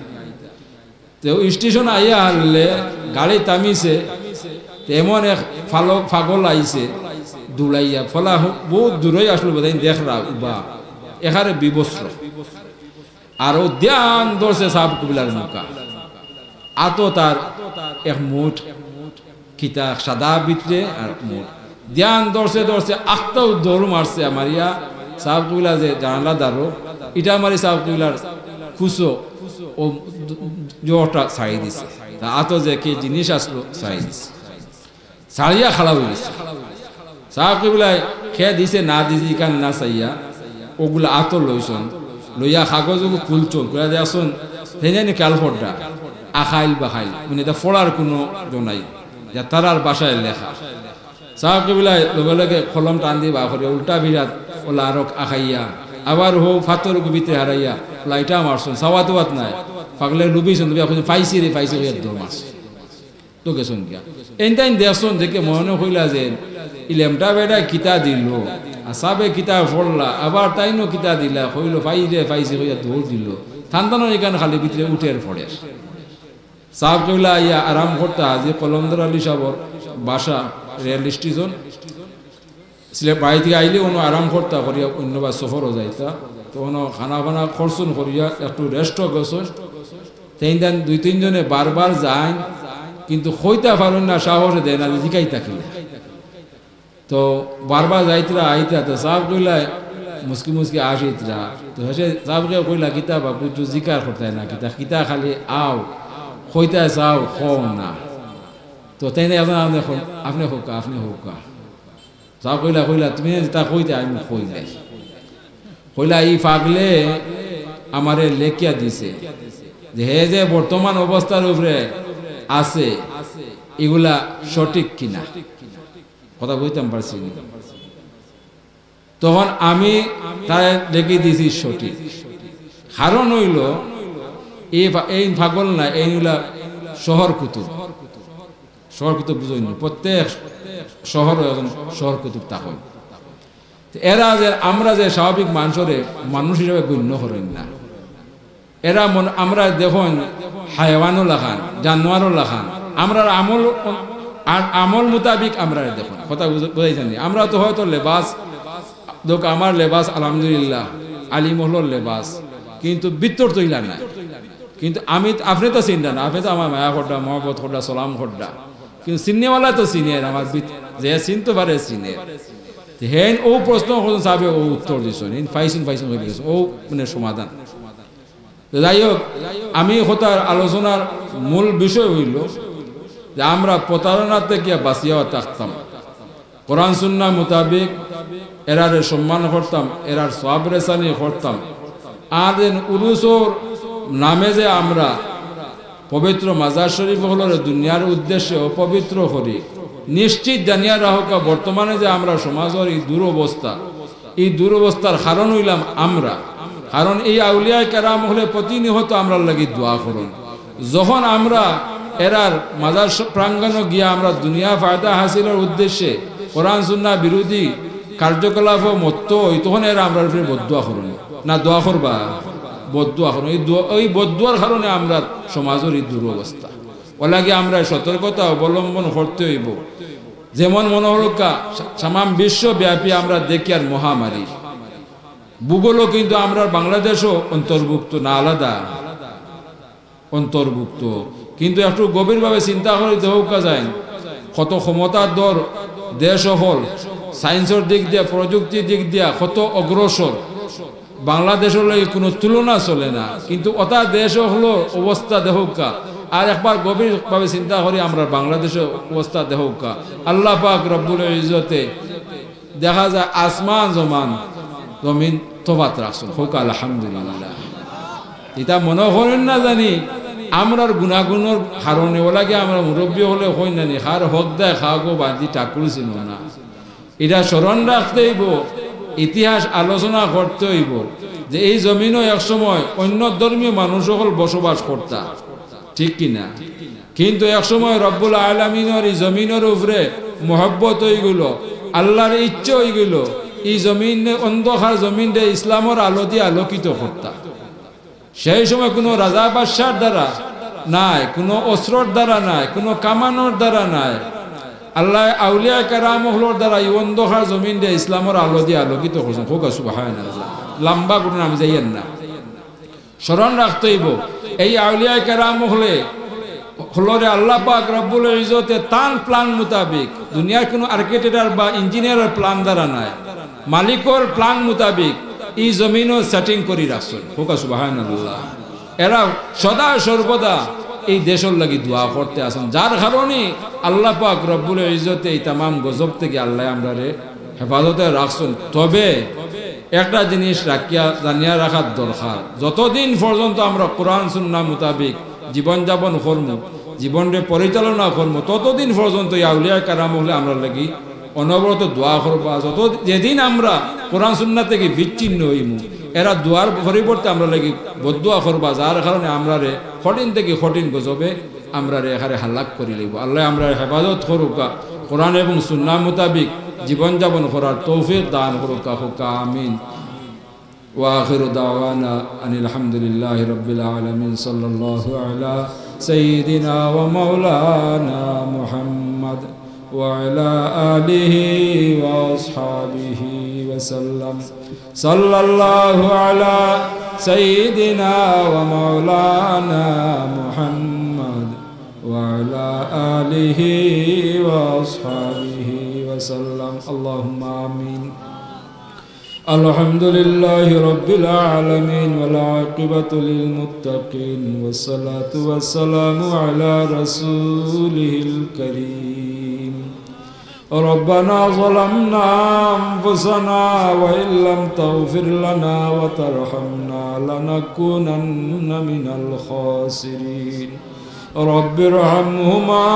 তে ওই স্টেশন আইয়া হারলে গাড়ি থামিছে, তে এমন এক ফালক পাগল আইছে, দৌড়াইয়া, ফলা হো-, বহুত দূরই আছলো, বোধহয় দেখরা উবা, একেবারে বিবস্ত্র। আর ও ধ্যান ধরছে সাব কিবলার মুখা। আতো তার এক মুঠ কিতা সাদা ভিতরে আর মুঠ। ধ্যান ধরছে, ধরছে, আখতাও দৌড় মারছে, মারিয়া সাব কিবলা যে জানালা দারো, ইটা মারি সাব কিবলার কুসো ও জোরটা ছাড়ি দিছে। তা আতো যে কি জিনিস আছলো, ছাড়ি দিছে। ছাড়িয়া খাড়া অই গেছে। সাব কিবলায় কে দিছে না দিছে ইখান না চাইয়া ওগুলা আতো লইছইন, লইয়া কাগজ ওগু খুলছইন, খুলিয়া দেখছইন, তেইন জানি খেয়াল কররা, আখাইল বাখাইল, মানে ইটা পড়ার কুনু জো নাই, ইটা তারার ভাষায় লেখা। সাব কিবলায় লগে লগে কলম টান দি বার করিয়া উল্টা ফিরাত ওলা আরক আখাইয়া, আবার হউ ফাত্তর গুবিতে হারাইয়া ওলা ইটা মারছইন, সাওয়াত ওয়াত নাই, পাগলে লুবিছইন, লুবিয়া কইছইন, "পাইছি রে, পাইছি" কইয়া দৌড় মারছইন। তো গেছইন গিয়া। এইন তাইন দেখছইন, দেখে মনে কইলা যে, "ই লেমটা বেটায় কিতা দিলো?" আর সাবে কিতা পড়লা, আবার তাইনও কিতা দিলা, কইলো, "পাই রে, পাইছি," কইয়া দৌড় দিলো। তান তানর ইখান খালি ভিতরে উঠের পড়ের। সাব কিবলা আইয়া আরাম করতা, হাজী কলন্দর আলী সাবর বাসা রেল স্টেশন। সিলেট বাড়ি থাকি আইলে অনো আরাম করতা করিয়া অন্যবার সফরও যাইতা। তো অনো খানা ফানা করছইন করিয়া একটু রেস্টও গেছইন। তেইন তান দুই তিনজনে বারবার যাইন, কিন্তু কইতা পারইন না, সাহসে দেয় না, জিকাইতা কিলা। তো বারবার যাইতরা আইতরা, তো সাব কিবলায় মুসকি মুসকি আসিতরা। তো হেষে সাবরে কইলা, "কিতা বা বুঝছো, জিকার করতায় না কিতা, কিতা খালি আও, কইতায় চাও, কও না।" তো তেইন একজন আপনে কউক্কা, আপনে কউক্কা। সাব কইলা, কইলা, "তুমি যেতা কইতায় আমি কইলাই।" কইলা, "ই পাগলে আমারে লেখিয়া দিছে যে হে যে বর্তমান অবস্থার উপরে আছে, ইগুলা সঠিক কিনা?" কথা কইতাম পারছি না। তখন আমি তারে লেখি দিছি সঠিক। কারণ অইলো, এই পা-, এই পাগল না, এইন অইলা শহর কুতুব। শহর কুতুব বুঝইন নি? প্রত্যেক শহরো একজন শহর কুতুব থাকইন। তো এরা যে, আমরা যে স্বাভাবিক মানষরে মানুষ হিসাবে গণ্য করইন না। এরা মন-, আমরা দেখইন হায়ওয়ানও লাখান, জানোয়ারও লাখান। আমরার আমল, আর আমল মোতাবিক আমরারে দেখইন। কথা বুঝ-, বুঝাইছানি? আমরা তো হয়তো লেবাস, দেখ, আমার লেবাস আলহামদুলিল্লাহ, আলিম অকলর লেবাস, কিন্তু ভিতর তো ইলা নায়। কিন্তু আমি, আপনে তো চিনরা না, আপনে তো আমার মায়া কররা, মহব্বত কররা, সালাম কররা, কিন্তু চিননেওয়ালা তো চিনের, আমার ভিত-, যে চিনতো পারে চিনের। তে হেইন অউ প্রশ্ন করছইন, সাবে অউ উত্তর দিছইন, হেইন পাইছইন, পাইছইন, অউ মানে সমাধান। তো যাই হোক, আমি কথার আলোচনার মূল বিষয় অইলো যে আমরা প্রতারণা থাকি বাঁচিয়া থাকতাম, কোরআন সুন্নাহ মোতাবিক এরারে সম্মান করতাম, এরার সওয়াব রেসানি করতাম। আর যেন উরুসর নামে যে আমরা পবিত্র মাজার শরীফ অকলরে দুনিয়ার উদ্দেশ্যে অপবিত্র করি, নিশ্চিত জানিয়া রাখউক্কা, বর্তমানে যে আমরার সমাজর ই দুরবস্থা, ই দুরবস্থার কারণ অইলাম আমরা। কারণ এই আউলিয়ায়ে কেরাম অকলে প্রতিনিয়ত আমরার লাগি দোয়া করইন। যখন আমরা এরার মাজার স-, প্রাঙ্গণো গিয়া আমরা দুনিয়া ফায়দা হাসিলর উদ্দেশ্যে কোরআন সুন্নাহ বিরোধী কার্যকলাপো মত্ত অই, তখন এরা আমরার উপরে বদদোয়া করইন। না দোয়া করবা? বদদোয়া করইন। এই দোয়া, এই বদদোয়ার কারণে আমরার সমাজর ই দুরবস্থা। অউ লাগি আমরা সতর্কতা অবলম্বন করতে অইবো। যেমন মনো করউক্কা, সা-, তামাম বিশ্বব্যাপী আমরা দেখিয়ার মহামারী। ভূগোলো কিন্তু আমরার বাংলাদেশও অন্তর্ভুক্ত না, আলাদা? অন্তর্ভুক্ত। কিন্তু একটু গভীরভাবে চিন্তা করি দেখউক্কা যাইন, কত ক্ষমতাধর দেশ অকল, সায়েন্সর দিক দিয়া, প্রযুক্তির দিক দিয়া কত অগ্রসর, বাংলাদেশর লগে কুনু তুলনা চলে না। কিন্তু অতা দেশ অকলর অবস্থা দেখউক্কা, আর একবার গভীরভাবে চিন্তা করি আমরার বাংলাদেশর অবস্থা দেখউক্কা। আল্লাহ পাক রব্বুল ইজ্জতে দেখা যায় আসমান জমান, জমিন তফাত রাখছইন। কউক্কা আলহামদুলিল্লাহ। ইতা মনো করইন না জানি আমরার গুনাগুনর কারণে, অউ লাগি আমরার মুরব্বি অকলে কইন না নি, "কার হক দায় খাওগো বাদি ঠাকুর চিনো না।" ইটা স্মরণ রাখতে অইবো, ইতিহাস আলোচনা করতে অইবো যে এই জমিনো এক সময় অন্য ধর্মীয় মানুষ অকল বসবাস করতা, ঠিক কি না? কিন্তু এক সময় রব্বুল আলামিনর ই জমিনর উপরে মহব্বত অইগেলো, আল্লাহর ইচ্ছা অইগেলো, ই জমিন, অন্ধকার জমিনরে ইসলামর আলো দি আলোকিত করতা। সেই সময় কুনু রাজা বাদশার দ্বারা নায়, কুনু অস্ত্রর দ্বারা নায়, কুনু কামানর দ্বারা নায়, আল্লায় আউলিয়ায়ে কেরাম অকলর দ্বারা ই অন্ধকার জমিনরে ইসলামর আলো দি আলোকিত করছইন। কউক্কা সুবহানাল্লাহ। লম্বা ঘটনা, আমি যাইয়ার না। স্মরণ রাখতে অইবো, এই আউলিয়ায়ে কেরাম অকলে, অকলরে আল্লাহ পাক রব্বুল ইজ্জতে তান plan মোতাবিক, দুনিয়ার কুনু architectর বা engineerর plan দ্বারা নায়, মালিকর plan মোতাবিক ই জমিনো setting করি রাখছইন। কউক্কা সুবহানাল্লাহ। এরা সদা সর্বদা এই দেশর লাগি দোয়া করতে আছইন, যার কারণে আল্লাহ পাক রব্বুল ইজ্জতে ই তামাম গজব থাকি আল্লায় আমরারে হেফাজতে রাখছইন। তবে একটা জিনিস রাখিয়া, জানিয়া রাখার দরকার, যতদিন পর্যন্ত আমরা কোরআন সুন্নাহ মোতাবিক জীবন যাপন করমু, জীবনরে পরিচালনা করমু, ততদিন পর্যন্ত ই আউলিয়ায়ে কেরাম অকলে আমরার লাগি অনবরত দোয়া করবা। যত, যেদিন আমরা কোরআন সুন্নাহ থাকি বিচ্ছিন্ন অইমু, এরা দোয়ার পরিবর্তে আমরার লাগি বদদোয়া করবা, যার কারণে আমরারে কঠিন থাকি কঠিন গজবে আমরারে একেবারে হালাক করি লাইবো। আল্লায় আমরার হেফাজত করউক্কা, কোরআন এবং সুন্নাহ মোতাবিক জীবন যাপন করার তৌফিক দান করউক্কা। কউক্কা আমিন। وآخر دعوانا أن الحمد لله رب العالمين. صلى الله على سيدنا ومولانا محمد وعلى آله وأصحابه وسلم. صلى الله على سيدنا ومولانا محمد وعلى آله وأصحابه وسلم. اللهم آمين. الحمد لله رب العالمين، والعاقبة للمتقين، والصلاة والسلام على رسوله الكريم. ربنا ظلمنا أنفسنا وإن لم تغفر لنا وترحمنا لنكونن من الخاسرين. رب ارحمهما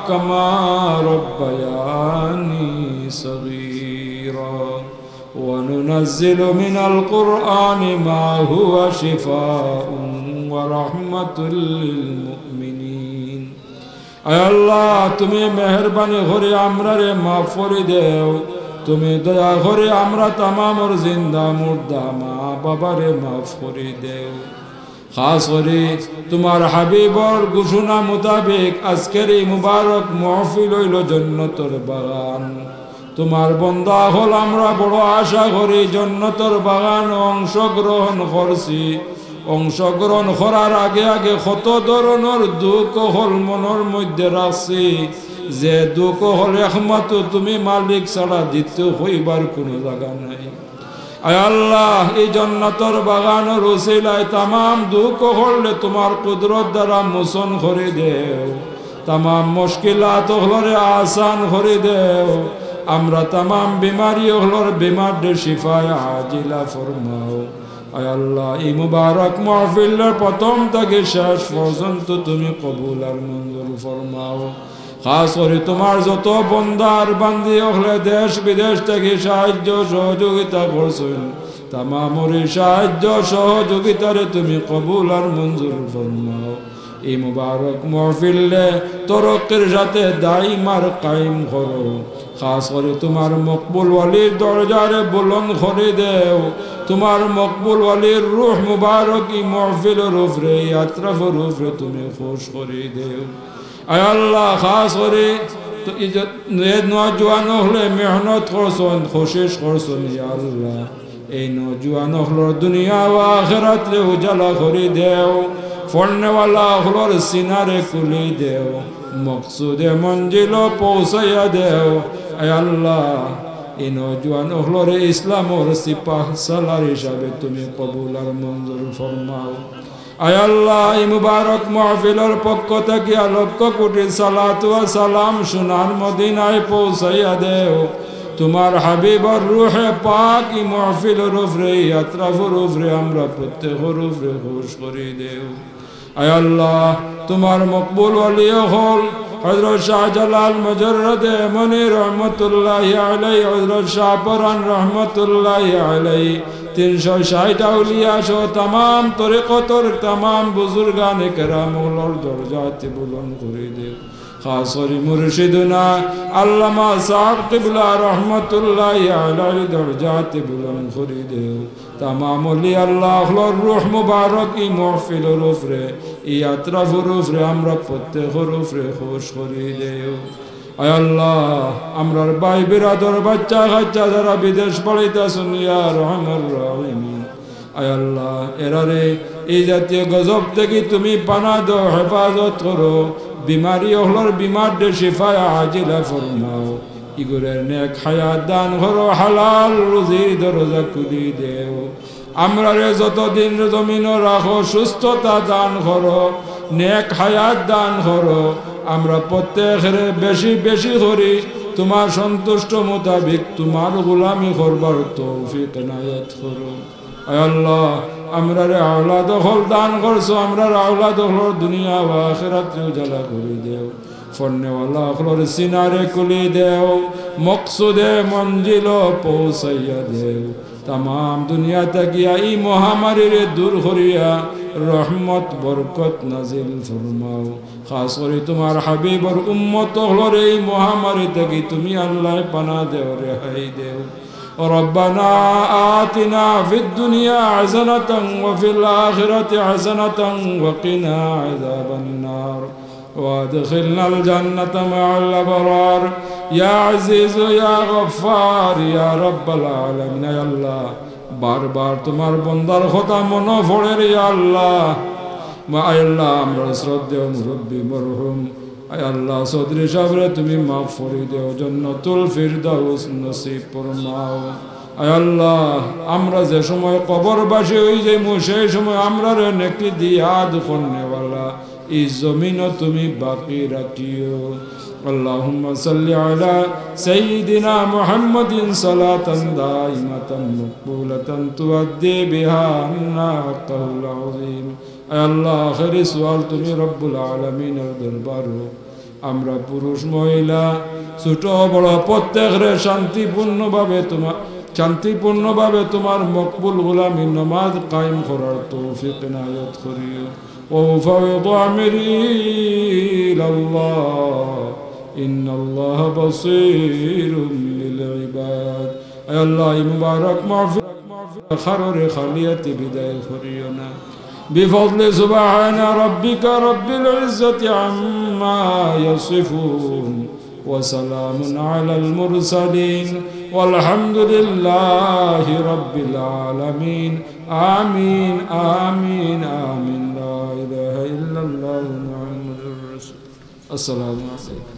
كما ربياني صغيرا. وننزل من القرآن ما هو شفاء ورحمة للمؤمنين. আয় আল্লাহ, তুমি মেহেরবানি করি আমরারে মাফ করি দেও। তুমি দয়া করি আমরা তামামর জিন্দা মুর্দা মা বাবারে মাফ করি দেও। খাস করি তুমার হাবিবর ঘোষণা মোতাবেক আজকের এই মুবারক মাহফিল অইলো জন্নতর বাগান। তুমার বন্দা অকল আমরা বড় আশা করি জন্নতর বাগানো অংশগ্রহণ করছি। অংশগ্রহণ করার আগে আগে কত ধরনর দুখ অকল মনর মধ্যে রাখছি, যে দুখ অকল একমাত্র তুমি মালিক ছাড়া দ্বিতীয় কইবার কুনু জাগা নাই। আয় আল্লাহ, এই জন্নতর বাগানর উসিলায় তামাম দুখ অকলরে তুমার কুদরত দ্বারা মোচন করি দেও, তামাম মুশকিলাত অকলরে আসান করি দেও। আমরা তামাম বিমারি অকলর বিমাররে শিফায়ে আজিলা ফরমাও। আয় আল্লাহ, এই মুবারক মাহফিলরে প্রথম থাকি শেষ পর্যন্ত তুমি কবুল আর মঞ্জুর ফরমাও। খাস করি তুমার যত বন্দা আর বান্দি অকলে দেশ বিদেশ থাকি সাহায্য সহযোগিতা করছইন, তামামর এই সাহায্য সহযোগিতারে তুমি কবুল আর মঞ্জুর ফরমাও। এই মুবারক মাহফিলরে তরক্কির সাথে দাইম আর কায়েম করো। খাস করি তুমার মকবুল ওলির দরজারে বুলন্দ করি দেও। তুমার মকবুল ওলির রুহ মুবারক এই মাহফিলর উপরে, এই আতরাফর উপরে তুমি খুশ করি দেও। আয় আল্লাহ, খাস করি তো এই যে, যে নওজোয়ান অকলে মেহনত করছইন, কোশিশ করছইন, ইয়া আল্লাহ, এই নওজোয়ান অকলর দুনিয়া ও আখিরাতরে উজালা করি দেও, পড়নেওয়ালা অকলর সিনারে খুলি দেও, মকসুদে মঞ্জিলো পৌঁছাইয়া দেও। আয় আল্লাহ, এই নওজোয়ান অকলরে ইসলামর সিপাহ সালার হিসাবে তুমি কবুল আর মঞ্জুর ফরমাও। আয় আল্লাহ, এই মুবারক মাহফিলর পক্ষ থাকিয়া লক্ষ কোটি সালাত ওয়া সালাম সোনার মদিনায় পৌঁছাইয়া দেও। তুমার হাবিবর রুহে পাক এই মাহফিলর উপরে, এই আতরাফর উপরে আমরা প্রত্যেকর উপরে খুশ করি দেও। আয় আল্লাহ, তুমার মকবুল ওলি অকল হযরত শাহজালাল মুজাররদে ইয়ামনি রহমতুল্লাহি আলাইহি, হযরত শাহপরান রহমতুল্লাহি আলাইহি, তিনশো ষাইট আউলিয়া সহ তামাম তরিকতর তামাম বুজুর্গানে কেরাম অকলর দরজাতে বুলন্দ করি দেও। খাস করি মুর্শিদুনা আল্লামা সাহেব কিবলা রহমতুল্লাহি আলাইহির দরজাতে বুলন্দ করি দেও। তামাম ওলি আল্লাহ অকলর রুহ মুবারক এই মাহফিলর উপরে, এই আতরাফর উপরে আমরা প্রত্যেকর উপরে খুশ করি দেও। আয় আল্লাহ, আমরার ভাই বিরাদর বাচ্চা কাচ্চা যারা বিদেশ বাড়িত আছইন, ইয়া আরহামার রাহিমিন, আয় আল্লাহ, এরারে এই জাতীয় গজব থাকি তুমি পানা দেও, হেফাজত করো, বিমারি অকলর বিমাররে শিফায়ে আজিলা ফরমাও। ইগুরে নেক হায়াত দান করো, হালাল রুজির দরজা খুলি দেও। আমরারে যতদিন জমিনো রাখো, সুস্থতা দান করো, নেক হায়াত দান করো। আমরা প্রত্যেকরে বেশি বেশি করি তুমার সন্তুষ্ট মোতাবিক তুমার গোলামি করবার তৌফিক এনায়েত করো। আয় আল্লাহ, আমরারে আওলাদ অকল দান করছো, আমরার আওলাদ অকলর দুনিয়া ও আখিরাতরে উজালা করি দেও। পড়নেওয়ালা অকলর সিনারে খুলি দেও, মকসুদে মঞ্জিলো পৌঁছাইয়া দেও। তামাম দুনিয়া থাকিয়া এই মহামারীরে দূর করিয়া রহমত বরকত নাজিল ফরমাও। খাস করি তুমার হাবিবর উম্মত অকলরে এই মহামারী থাকি তুমি আল্লাহ পানা দেও, রেহাই দেও। ربنا آتنا في الدنيا حسنة وفي الآخرة حسنة وقنا عذاب النار وأدخلنا الجنة مع الأبرار يا عزيز يا غفار يا رب العالمين। আয় আল্লাহ, বারবার তুমার বন্দার কথা মনো পড়ের, ইয়া আল্লাহ। মা-, আয় আল্লাহ, আমরার শ্রদ্ধেয় মুরব্বী মরহুম, আয় আল্লাহ, চৌধুরী সাবরে তুমি মাফ করি দেও, জন্নতুল ফিরদাউস নসিব ফরমাও। আয় আল্লাহ, আমরা যে সময় কবরবাসী অইযাইমু, সেই সময় আমরারে নেকি দিয়া আদ করনেওয়ালা ই জমিনো তুমি বাকি রাখিও। اللهم صل على سيدنا محمد صلاة دائمة مقبولة تؤدي بها عنا حقه العظيم। আয় আল্লাহ, আখেরি সুয়াল তুমি রব্বুল আলামিনর দরবারো আমরা পুরুষ মহিলা ছোট বড় প্রত্যেকরে শান্তিপূর্ণভাবে তোমার, শান্তিপূর্ণভাবে তোমার মকবুল গোলামি নমাজ কায়েম করার তৌফিক এনায়েত করিও। وأفوض أمري إلى الله إن الله بصير بالعباد। আয় আল্লাহ, এই মুবারক মাহফিল কারোরে খালি হাতে বিদায় করিও না। بفضل سبحان ربك رب العزة عما يصفون وسلام على المرسلين والحمد لله رب العالمين. آمين، آمين، آمين. لا إله إلا الله محمد رسول الله. السلام عليكم.